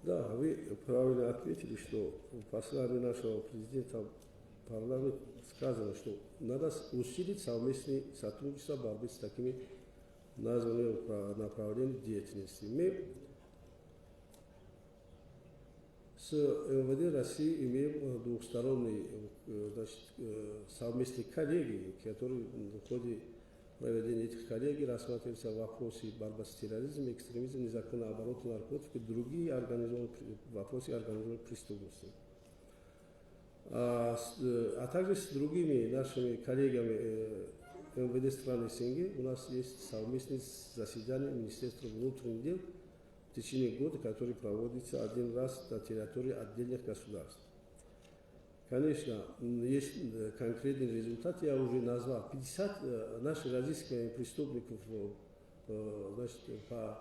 Да, вы правильно ответили, что в послании нашего президента в парламент сказано, что надо усилить совместное сотрудничество в борьбе с такими названными направлениями деятельности. Мы с МВД России имеем двухсторонние, значит, совместные коллегии, которые в ходе проведения этих коллегий рассматриваются вопросы борьбы с терроризмом, экстремизмом, незаконным оборотом наркотиков и другие вопросы организованной преступности. А также с другими нашими коллегами МВД стран СНГ у нас есть совместное заседание Министерства внутренних дел в течение года, который проводится один раз на территории отдельных государств. Конечно, есть конкретный результат, я уже назвал. 50 наших разыскиваемых преступников значит, по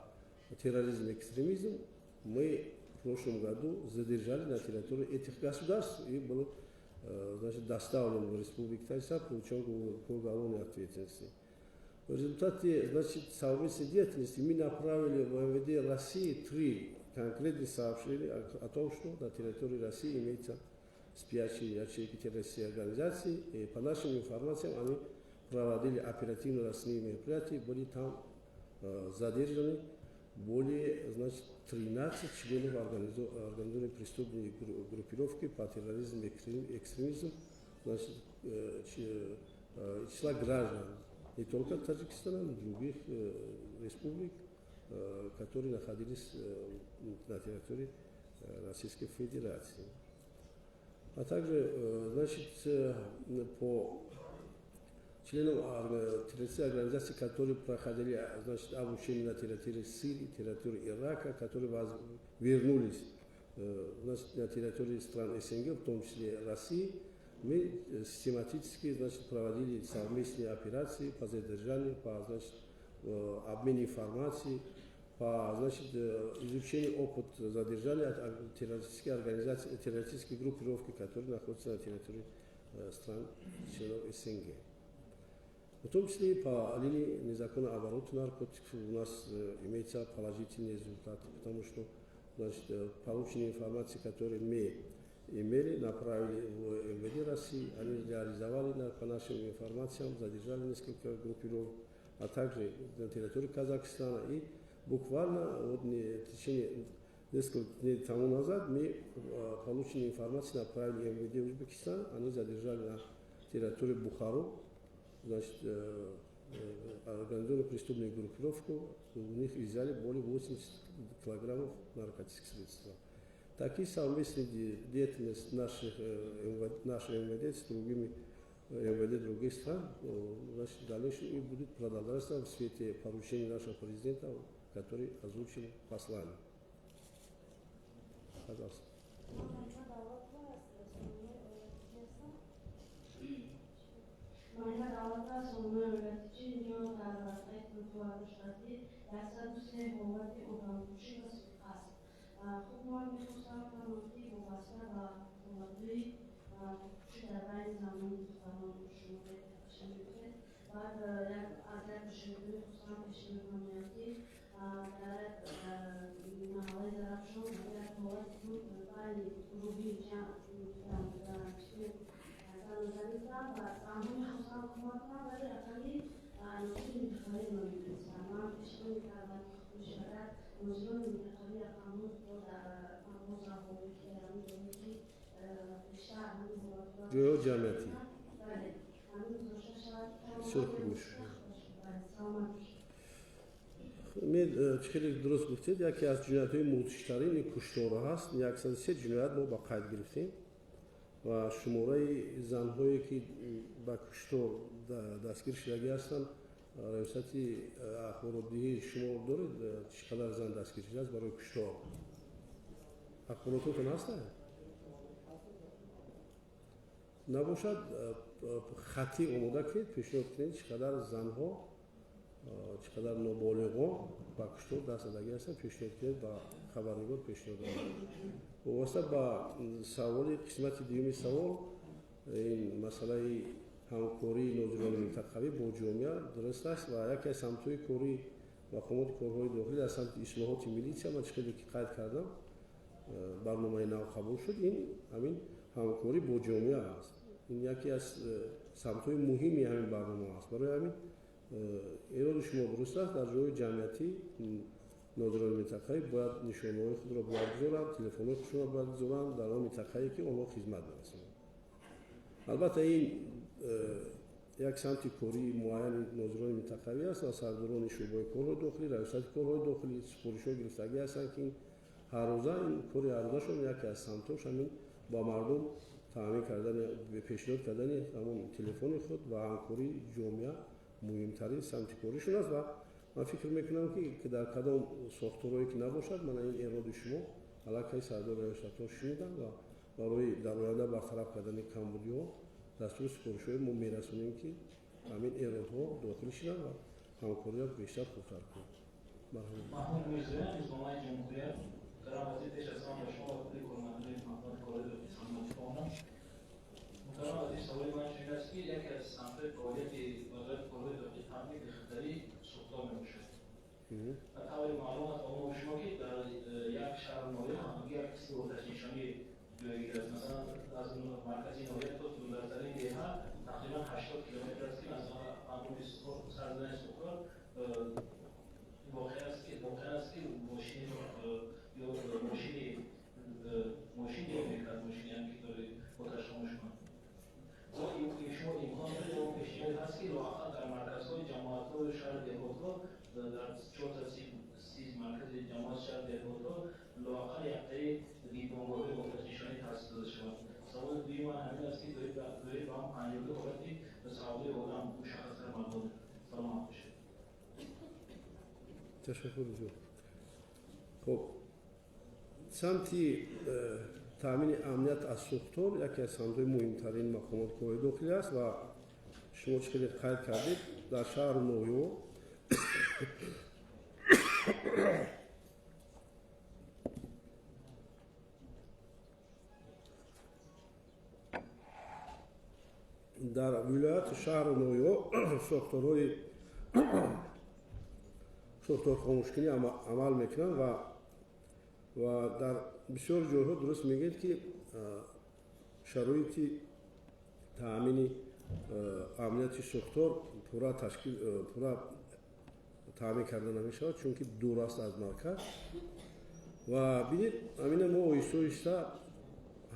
терроризму и экстремизму мы в прошлом году задержали на территории этих государств и был, значит, доставлен в Республику Таджикистан, получен к уголовной ответственности. В результате, значит, совместной деятельности мы направили в МВД России три конкретных сообщения о том, что на территории России имеются спящие ячейки террористической организации. И по нашим информациям, они проводили оперативно-розыскные мероприятия, были там задержаны более, значит, 13 членов организованной преступной группировки по терроризму и экстремизму, значит, числа граждан не только Таджикистана, но и других республик, которые находились на территории Российской Федерации. А также, значит, по членам террористической организации, которые проходили, значит, обучение на территории Сирии, территории Ирака, которые вернулись, значит, на территории стран СНГ, в том числе России, мы систематически, значит, проводили совместные операции по задержанию, по, значит, обмену информацией, по, значит, изучению опыта задержания от террористической организации, террористической группировки, которые находятся на территории стран членов СНГ. В том числе и по линии незаконного оборота наркотиков у нас имеются положительные результаты, потому что, значит, полученные информации, которые мы имели, направили в МВД России, они реализовали, по нашим информациям, задержали несколько группировок, а также на территории Казахстана. И буквально вот в течение нескольких дней тому назад мы полученные информации направили в МВД Узбекистан, они задержали на территории Бухару, значит, организованную преступную группировку, у них изъяли более 80 килограммов наркотических средств. Такие совместные деятельность нашей МВД с другими МВД других стран, значит, в дальнейшем и будет продолжаться в свете поручений нашего президента, который озвучил послание. Пожалуйста. Моҳира Давлатова, Сомонаи Рӯятичӣ. Инҷо дар варақаи оварда шудааст, ки 103 ҳолати одамкушӣ ва суиқасд. Хуб, ман мехостам фаҳмам, ки вобаста ба ҳолатҳои худкушӣ дар байни занону духтарон шумо тафтиша мекунед. Баъд аз як мушоҳида мехостам пешниҳод намоям, ки дар маҳаллаи Зарафшон як ҳолати буд байни гурӯҳи зану ва занҳо мехостанд кӯмак кунанд, вале рақами нозири минтақавиро намедонистанд. Ман пешниҳод мекардам, ки хуб мешавад, нозирони минтақавӣ рақамҳоро дар мағозаҳо, ки дар ҳамин ҷое, ки бештар ҳамин ҳолатҳо ҷойҳо ҷамъиятӣ, бале, ҳамин гузошта шавад. Бисёр хуб мешавад. Бале, саломат бошед. Хеле дуруст гуфтед. Яке аз ҷиноятҳои мудҳиштарин кушторҳо ҳаст. 103 ҷиноят мо ба қайд гирифтем ва шумораи занҳое, ки ба куштор дастгир шудагӣ ҳастанд, раёсати ахборотдиҳӣ шумо доред, чӣ қадар зан дастгир шудааст барои куштор? Ахборототон ҳастанд? Набошад, хаттӣ омода кунед, пешниҳод кунед, чӣ қадар занҳо, чӣ қадар ноболиғон ба куштор даст задагӣ ҳастанд, пешниҳод кунед, ба хабарнигор пешниҳод кунед. Вобаста ба саволи қисмати дуюми савол, ин масъалаи ҳамкории нозирони минтақавӣ бо ҷомеа дуруст аст ва яке аз самтҳои кории мақомоти корҳои дохилӣ дар самти ислоҳоти милитсия, ман чӣ хеле ки қайд кардам, барномаи нав қабул шуд, ин ҳамин ҳамкорӣ бо ҷомеа аст. Ин яке аз самтҳои муҳими ҳамин барнома аст. Барои ҳамин эроди шумо дуруст аст, дар ҷойҳои ҷамъиятӣ нозирони минтақавӣ бояд нишонаҳои худро бояд гузоранд, телефонҳои худшонро бояд гузоранд дар он минтақае, ки онҳо хизмат мерасонанд. Албатта, ин як самти кории муайяни нозирони минтақавӣ аст ва сардорони шӯъбаи корҳои дохилӣ, раёсати корҳои дохилӣ супоришҳо гирифтагӣ ҳастанд, ки ҳаррӯза ин кори ҳаррӯзашон яке аз самтҳош ҳамин ба мардум таъмин кардани, пешниҳод кардани ҳамон телефони худ ва ҳамкории ҷомеа муҳимтарин самти коришон аст. Ва ман фикр мекунам, ки дар кадом сохторҳое ки набошад, мана ин эроди шумо аллакай сардори раёсатҳо шуниданд ва барои дар оянда бартараф кардани камбудиҳо дастури супоришҳои мо мерасонем, ки ҳамин эродҳо дохил шуданд ва ҳамкориро бештар хубтар кунем. Маҳмуд Мирзоян, рӯзномаи Ҷумҳурият. Муҳтарам вазир, пеш аз ҳама ба шумо ва кулли кормандони мақомоти корҳои дохилӣ саломатӣ хоҳонам. Муҳтарам вазир, саволи ман чунин аст, ки яке аз самтҳои фаъолияти Вазорати корҳои дохилӣ таъмини бехатарии сӯхтор мебошад. Ба таври маълум аст ба мо шумо, ки дар як шаҳру ноҳия ҳамагӣ як қисми оташнишонӣ ҷойгир аст. Масалан, аз маркази ноҳия то дурдасттарин деҳа тақрибан 80 километр аст, ки масалан ҳангоми сар задани сӯхтор воқеа аст, ки мошини ё мошин мекард, мошине ки дори оташ хомӯш кунад. Шумо имкон доред ё пешниҳод ҳаст, ки лоақал дар марказҳои ҷамоатҳои шаҳри деҳотҳо, дар 430 маркази ҷамоат шаҳри деҳотҳо, лоақал яктаи дидбонгоҳҳои оташнишонӣ таъсис дода шавад? Саволи дуюми ман ҳамин аст, ки доир ба ҳам 52 ҳолати савдои одам мушаххастар маълум. Саломат бошед. Ташаккур зиёд. Хуб, самти таъмини амният аз сӯхтор яке аз самтҳои муҳимтарин мақомоти корҳои дохилӣ аст ва шумо чӣ хеле қайд кардед, дар шаҳру ноҳияҳо дар вилояту шаҳру ноҳияҳо сохторҳои сохторхомӯшкунӣ амал мекунанд ва дар бисёр ҷойҳо, дуруст мегӯед, ки шароити таъмини амнияти сохтор пурра ташкил, пурра таъмин карда намешавад, чунки дур аст аз марказ. Ва бинед, ҳамина мо оҳиста оҳиста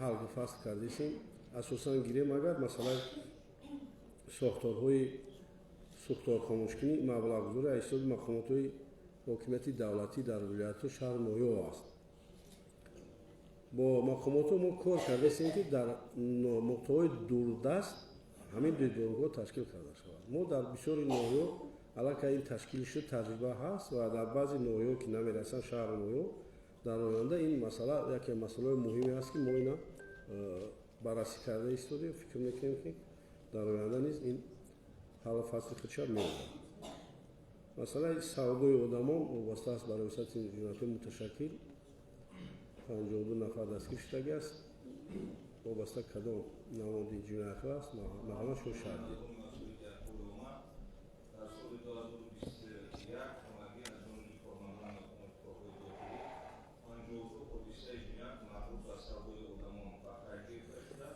ҳаллу фасл кардесем. Асосан гирем агар масалан сохторҳои сӯхторхомӯшкунӣ, маблағгузорӣ аз ҳисоби мақомотҳои ҳокимияти давлатӣ дар вилоятҳо, шаҳру ноҳияҳо аст. Бо мақомотҳо мо кор кардастем, ки дар нуқтаҳои дурдаст ҳамин дидбонгоҳ ташкил карда шавад. Мо дар бисёри ноҳияҳо аллакай ин ташкил шуд, таҷриба ҳаст ва дар баъзе ноҳияҳо, ки намерасанд, шаҳру ноҳияҳо, дар оянда ин масъала яке масъалаҳои муҳиме аст, ки мо ина баррасӣ карда истодем. Фикр мекунем, ки дар оянда низ ин ҳаллу фасли худша меёбад. Масъалаи савдои одамон вобаста аст ба раёсати ҷиноятҳои муташаккил. 52 нафар дастгир шудагӣ аст. Вобаста кадом намоди ҷиноятҳо аст, марҳамат, шумо шарҳ диҳед. Дар соли 2021 ҳамагӣ аз ҷониби кормандони мақомоти корҳои дохилӣ 52 ҳодисаи ҷиноят марбут ба савдои одамон ба қайд гирифта шуда,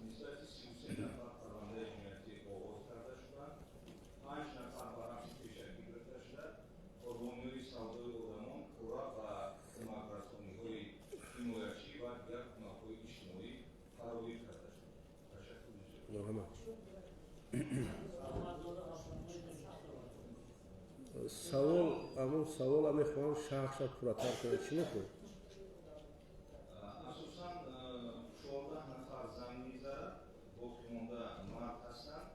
нисбати 33 нафар парвандаи ҷиноятӣ оғоз карда шуданд, панҷ нафар ба ҳабси пешакӣ гирифта шуда, қурбониҳои савдои одамон пурра ба кӯмакрасониҳои ҳимоячӣ ва дигар кӯмакҳои иҷтимоӣ фарогир карда шуд. Ташаккур зиёд. Марҳамат. Савол, ҳамон савола мехоҳам шарҳша пурратар кунам. Чӣ мехоҳед? Асосан 14 нафар зан мегзарад, боқимонда мард ҳастанд.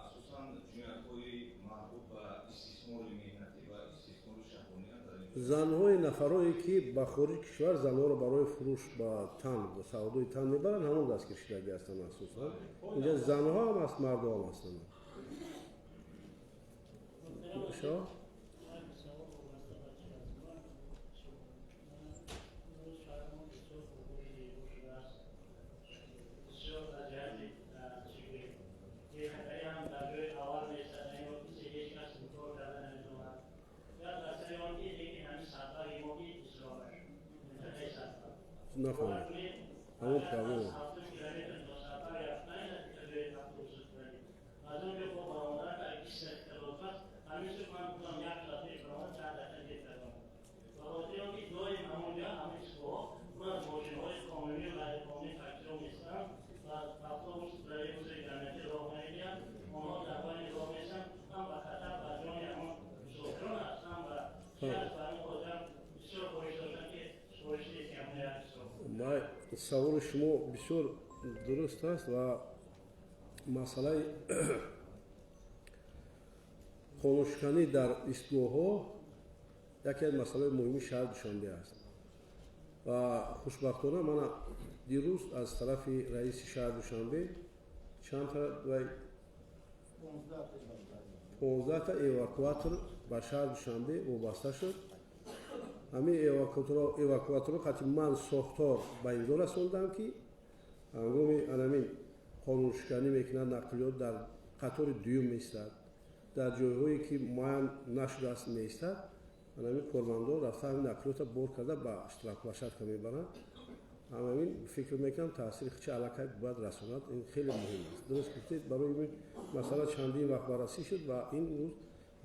Асосан ҷиноятҳои марбут ба истисмори меҳнатӣ ва истисмори шаҳвоният дар ин Занҳои нафарое, ки ба хориҷи кишвар занҳоро барои фурӯш ба тан, савдои тан мебаранд, ҳамон дастгир шудагӣ ҳастанд. Асосан инҷа занҳо ҳам аст, мардҳо ҳам ҳастанд. Шо? Нафаҳмид ҳамон проблема. Саволи шумо бисёр дуруст аст ва масъалаи қонуншиканӣ дар истгоҳҳо яке аз масъалаҳои муҳими шаҳри Душанбе аст. Ва хушбахтона мана дирӯз аз тарафи раиси шаҳри Душанбе чанд вай 15та эвакуатор ба шаҳри Душанбе вобаста шуд. Ҳамин эвакуаторро қати ман сохтор ба имзо расондам, ки ҳангоми анамин қонуншиканӣ мекунад, нақлиёт дар қатори дуюм меистад, дар ҷойҳое ки муайян нашудааст меистад. Анамин кормандон рафта ҳамин нақлиётро бор карда ба штрафплощадка мебаранд. Ҳамин фикр мекунам, таъсири хича аллакай бояд расонад. Ин хеле муҳим аст. Дуруст гуфтед, барои ин масъала чандин вақт баррасӣ шуд ва ин рӯз,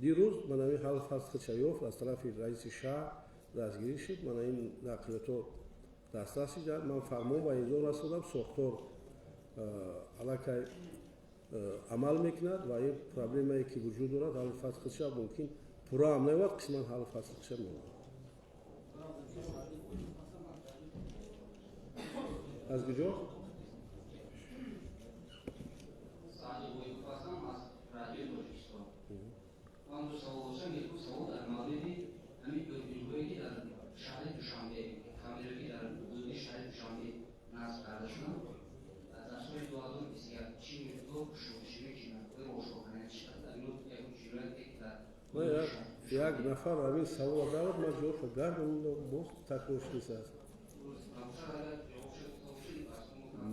дирӯз ман ҳамин ҳал фасл хича ёфт, аз тарафи раиси шаҳр дастгирӣ шуд. Мана ин нақлиётҳо дастрас шуданд. Ман фармон ба имзо расондам, сохтор аллакай амал мекунад ва ин проблемае ки вуҷуд дорад, ҳалли фасл хича мумкин пурра ҳам наёбад, қисман ҳалли фасл хича меёбад. Аз куҷо? Ман ду савол доштам. Якум савол дар мавриди ҳамин дурбинҳое, ки дар шаҳри Душанбе, камераҳое, ки дар ҳудуди шаҳри Душанбе насб карда шуданд, дар соли 2021 чӣ миқдор кушодашавии ҷиноятҳои ошкор карда шудааст? Дар ин ягон ҷинояте, ки дар Як нафар ҳамин саволро дорад, ман ҷавобро гардонидам, боз такрор шудааст.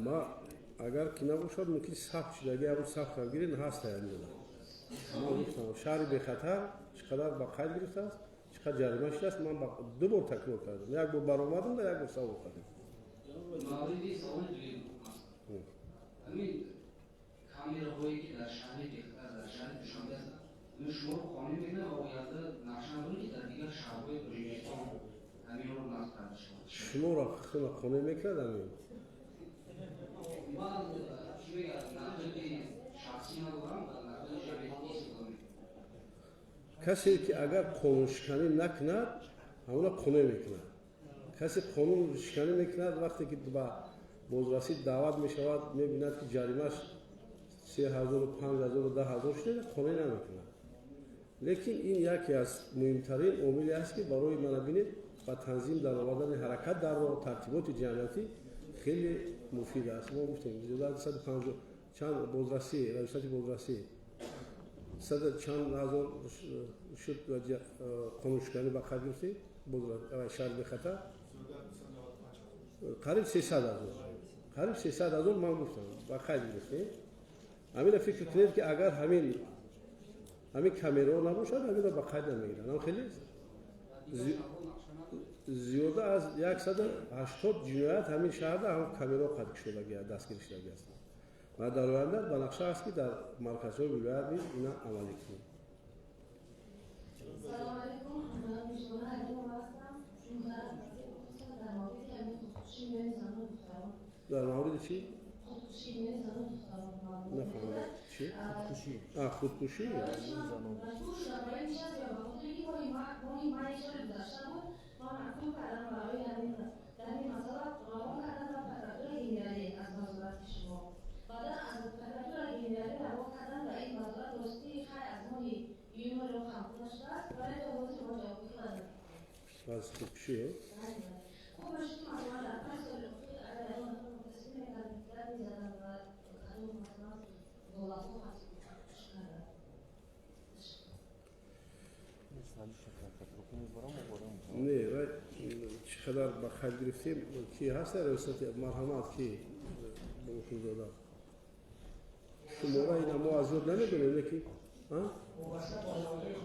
Ма агар ки набошад, мумкин сабт шудаги, ҳамн сабтам гиред, ҳаст ҳамин. Ман гуфтам, шаҳри бехатар чӣ қадар ба қайд гирифтааст, чӣ қадар ҷарима шудааст. Ман ду бор такрор кардам, як бор баромадам да як бор савол кардам. Мавриди саволи дуюм аст. Ҳамин камераҳое, ки дар шаҳри бехатар, дар шаҳри Душанбе ҳастанд, ҳамин шуморо қонеъ мекунад ва оянда нақша надоред, ки дар дигар шаҳрҳои Тоҷикистон ҳаминро насб карда шавад? Шуморо қонеъ мекунад ҳамин? Ман чӣ мегӯям, нақлиёти шахсӣ надорам ва нақлиёти ҷамъиятӣ истифода мекунам. Касе ки агар қонуншиканӣ накунад, ҳамона қонеъ мекунад. Касе қонуншиканӣ мекунад, вақте ки ба бозрасӣ даъват мешавад, мебинад, ки ҷаримаш 3000, 5000, 10,000 шуда, қонеъ намекунад. Лекин ин яке аз муҳимтарин омиле аст, ки барои мана бинед, ба танзим даровардани ҳаракат дар роҳ, тартиботи ҷамъиятӣ хеле муфид аст. Мо гуфтем, зиёда аз 150 чанд бозрасӣ, раёсати бозрасӣ сад чанд ҳазор шуд қонуншиканӣ ба қайд гирифтем, шаҳри бехатар қариб 300,000, қариб 300,000 ман гуфтам, ба қайд гирифтем. Ҳамина фикр кунед, ки агар ҳамин камераҳо набошад, ҳаминро ба қайд намегиранд. Ҳам хеле зиёда аз 180 ҷиноят ҳамин шаҳрда ҳам камераҳо қайд шудагӣ, дастгирӣ шудагӣ ҳастанд ва дар оянда ба нақша аст, ки дар марказҳои вилоят низ ина амалӣ кунем. Салом алейкум, ман Мижгона Алимова ҳастам. Муҳтарам вазир, мехостам дар мавриди ҳамин худкушӣ миёни занон духтарон. Дар мавриди чӣ? Худкушӣ миёни занон духтарон. Нафаҳмидам. Чӣ? Худкушӣ. А, худкушӣ? Маҷбур шудам барои нишаст ё ба хотири ки моҳи майи соли гузашта буд, ман маҳкум кардам барои ҳамин дар ин масъала равон кардам ба прокуратураи генералӣ аз вазорати шумо. Баъдан аз прокуратураи генералӣ равон кардам ба ин вазорат. Ростӣ, хай, аз моҳи июни роҳ ҳам нашудааст, вале то ҳозир мо ҷавоби надодем. Аз худкушӣ? Хуб бошад, ки масалан дар 5 соли охир агар ягон нафар мутасир мекард, мекард, мезаданд ва кадом масалан ҳолатҳо ҳаст, худкушӣ карданд. Не, вай чӣ қадар ба қайд гирифтем, ки ҳаст раёсати, марҳамат, ки Бобохунзода, шумора ина мо аз ёд намедонем, лекин Вобаста ба ҳолатҳои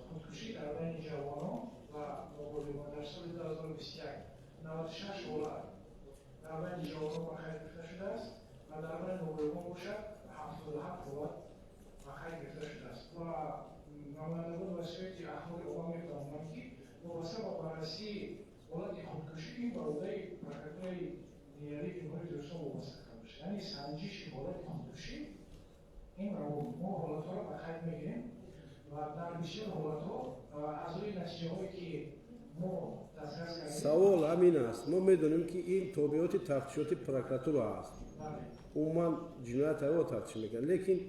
худкушӣ дар байни ҷавонон ва ноболиғон дар соли 2021 96 ҳолат дар байни ҷавонон ба қайд гирифта шудааст ва дар байни ноболиғон бошад, 77 ҳолат ба қайд гирифта шудааст. Ва намояндагони васоити ахбори омма мефаҳмонанд, ки вобаста ба баррасии ҳолати худкушӣ ин ба уҳдаи прокуратураи генералии Ҷумҳурии Тоҷикистон вобаста карда мешавад. Яъне санҷиши ҳолати худкушӣ ин мо ҳолатҳоро ба қайд мегирем ва дар бисёр ҳолатҳо аз рӯи натиҷаҳое, ки мо дастрас кардем. Савол ҳамин аст: мо медонем, ки ин тобеоти тафтишоти прокуратура аст, умуман ҷиноят ҳаво тафтиш мекунад, лекин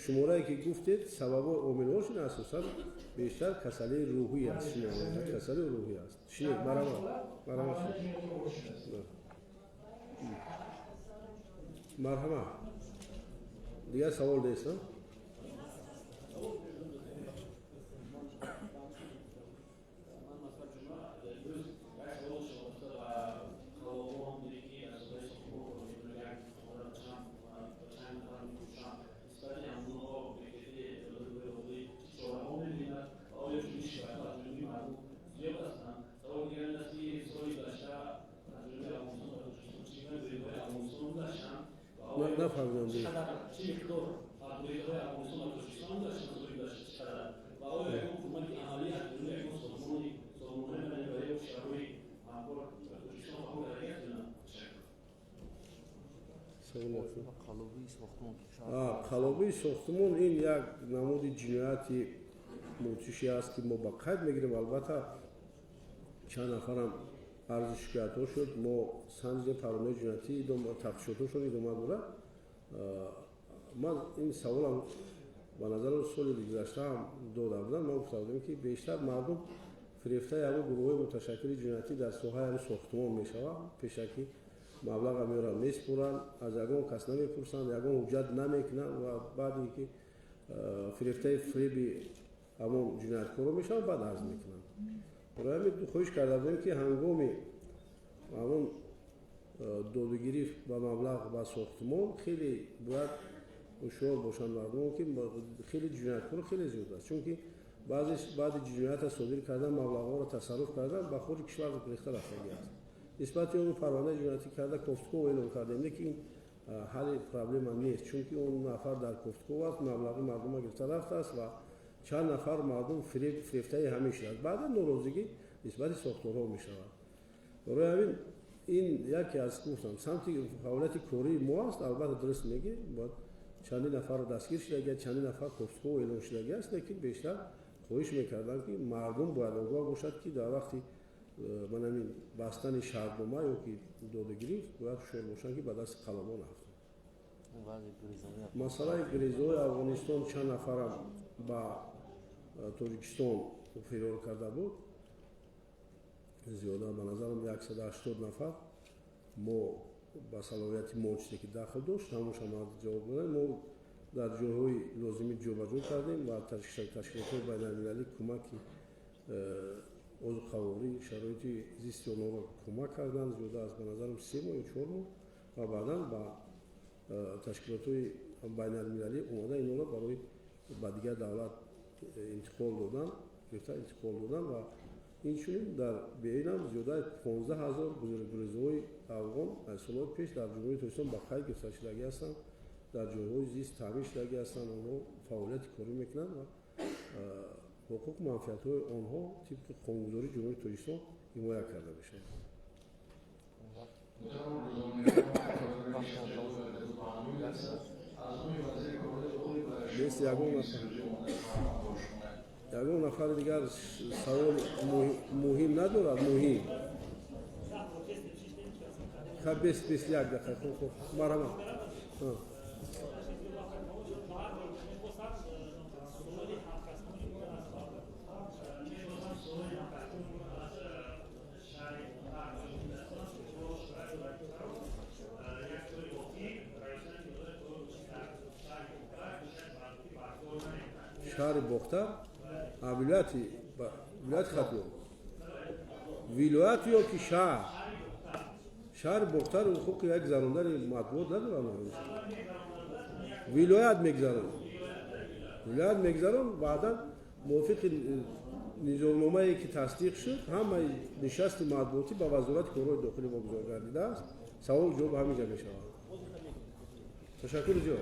шуморае ки гуфтед, сабабҳо, омилҳошон асосан бештар касалии рӯҳӣ аст, касалии рӯҳӣ аст. Шинед, марҳамат, марҳамат, марҳамат. Дигар савол нест? Нафаҳмидам. Чӣ миқдор гурезаҳои Афғонистон ба Тоҷикистон гузашта, соли гузашта чӣ қадар ва оё ягон кӯмаки амалӣ аз ҷониби ягон созмонҳои байналмилалӣ ё кишварҳои ҳамкор ба Тоҷикистон қабул карда ё на? Қалобии сохтмон ин як намуди ҷинояти мудҳише аст, ки мо ба қайд мегирем. Албатта, чанд нафарам арзи шикоятҳо шуд, мо санҷидем, парвандаи ҷиноятӣ тафтишотҳошон идома дорад. Ман ин саволам ба назарам соли гузаштаам дода будам. Ман гуфта будем, ки бештар мардум фирефтаи ҳамин гурӯҳҳои муташаккили ҷиноятӣ дар соҳаи ҳамин сохтмон мешавад. Пешакӣ маблаға меоранд, меспуранд, аз ягон кас намепурсанд, ягон ҳуҷҷат намекунанд ва баъде ки фирефтаи фиреби ҳамон ҷинояткорро мешаванд, баъд арз мекунанд. Барои ҳамин хоҳиш карда будем, ки ҳангоми ҳамон додугирифт ба маблағ ба сохтмон хеле бояд ҳушёр бошанд мардумон, ки хеле ҷинояткоро хеле зиёд аст, чунки баъди ҷиноята содир кардан, маблағҳоро тасарруф кардан, ба хориҷи кишвар рехта рафтагӣ аст. Нисбати он парвандаи ҷиноятӣ карда, кофтуков эълон кардем, лекин ин ҳалли проблема нест, чунки он нафар дар кофтуков аст, маблағи мардума гирифта рафтааст ва чанд нафар мардум фирефтаи ҳамин шудааст. Баъдан норозигӣ нисбати сохторҳо мешавад. Барои ҳамин ин яке аз, гуфтам, самти фаъолияти кории мо аст. Албатта, дуруст мегӣ, бояд чандин нафар дастгир шудагӣ, чандин нафар кофтуков эълон шудагӣ аст, лекин бештар хоҳиш мекардам, ки мардум бояд огоҳ бошад, ки дар вақти ман ҳамин бастани шартнома ё ки додагирифт бояд ҳушёр бошанд, ки ба дасти қалобон нафтанд. Масъалаи гурезаҳои Афғонистон, чанд нафарам ба Тоҷикистон фирор карда буд, зиёда, ба назарам, 180 нафар. Мо ба салоҳияти мо чизе ки дахл дошт, ҳамонша ҷавоб додем. Мо дар ҷойҳои лозимӣ ҷобаҷо кардем ва ташкилотҳои байналмилалӣ кӯмаки озуқаворӣ, шароити зисти онҳоро кӯмак карданд зиёда аз, ба назарам, 3 моҳ ё 4 моҳ ва баъдан ба ташкилотҳои байналмилалӣ омода инҳоро барои ба дигар давлат интиқол додан, гирифта интиқол додан. Ва инчунин дар беинам зиёда 15 000 гурезаҳои афғон аз солҳои пеш дар Ҷумҳурии Тоҷикистон ба қайд гирифта шудагӣ ҳастанд, дар ҷойҳои зист таъмин шудагӣ ҳастанд. Онҳо фаъолияти корӣ мекунанд ва ҳуқуқу манфиатҳои онҳо тибқи қонунгузории Ҷумҳурии Тоҷикистон ҳимоя карда мешавад. Муҳтарам рӯзноманигорон, аз номи вазири корҳои дохилӣ ба Нест ягон нафари дигар савол муҳим надорад? Муҳим ха, 21 дақиқа. Хуб, хуб, марҳамат. Шаҳри Бохтар, вилояти Хатлон, вилоят ё ки шаҳр? Шаҳри Бохтар ҳуқуқи як гузарондани матбуот надорад. Вилоят мегузарон, вилоят мегузарон. Баъдан мувофиқи низомномае ки тасдиқ шуд, ҳамаи нишасти матбуотӣ ба Вазорати корҳои дохилӣ вогузор гардидааст. Савол ҷавоб ҳамин ҷа мешавад. Ташаккури зиёд.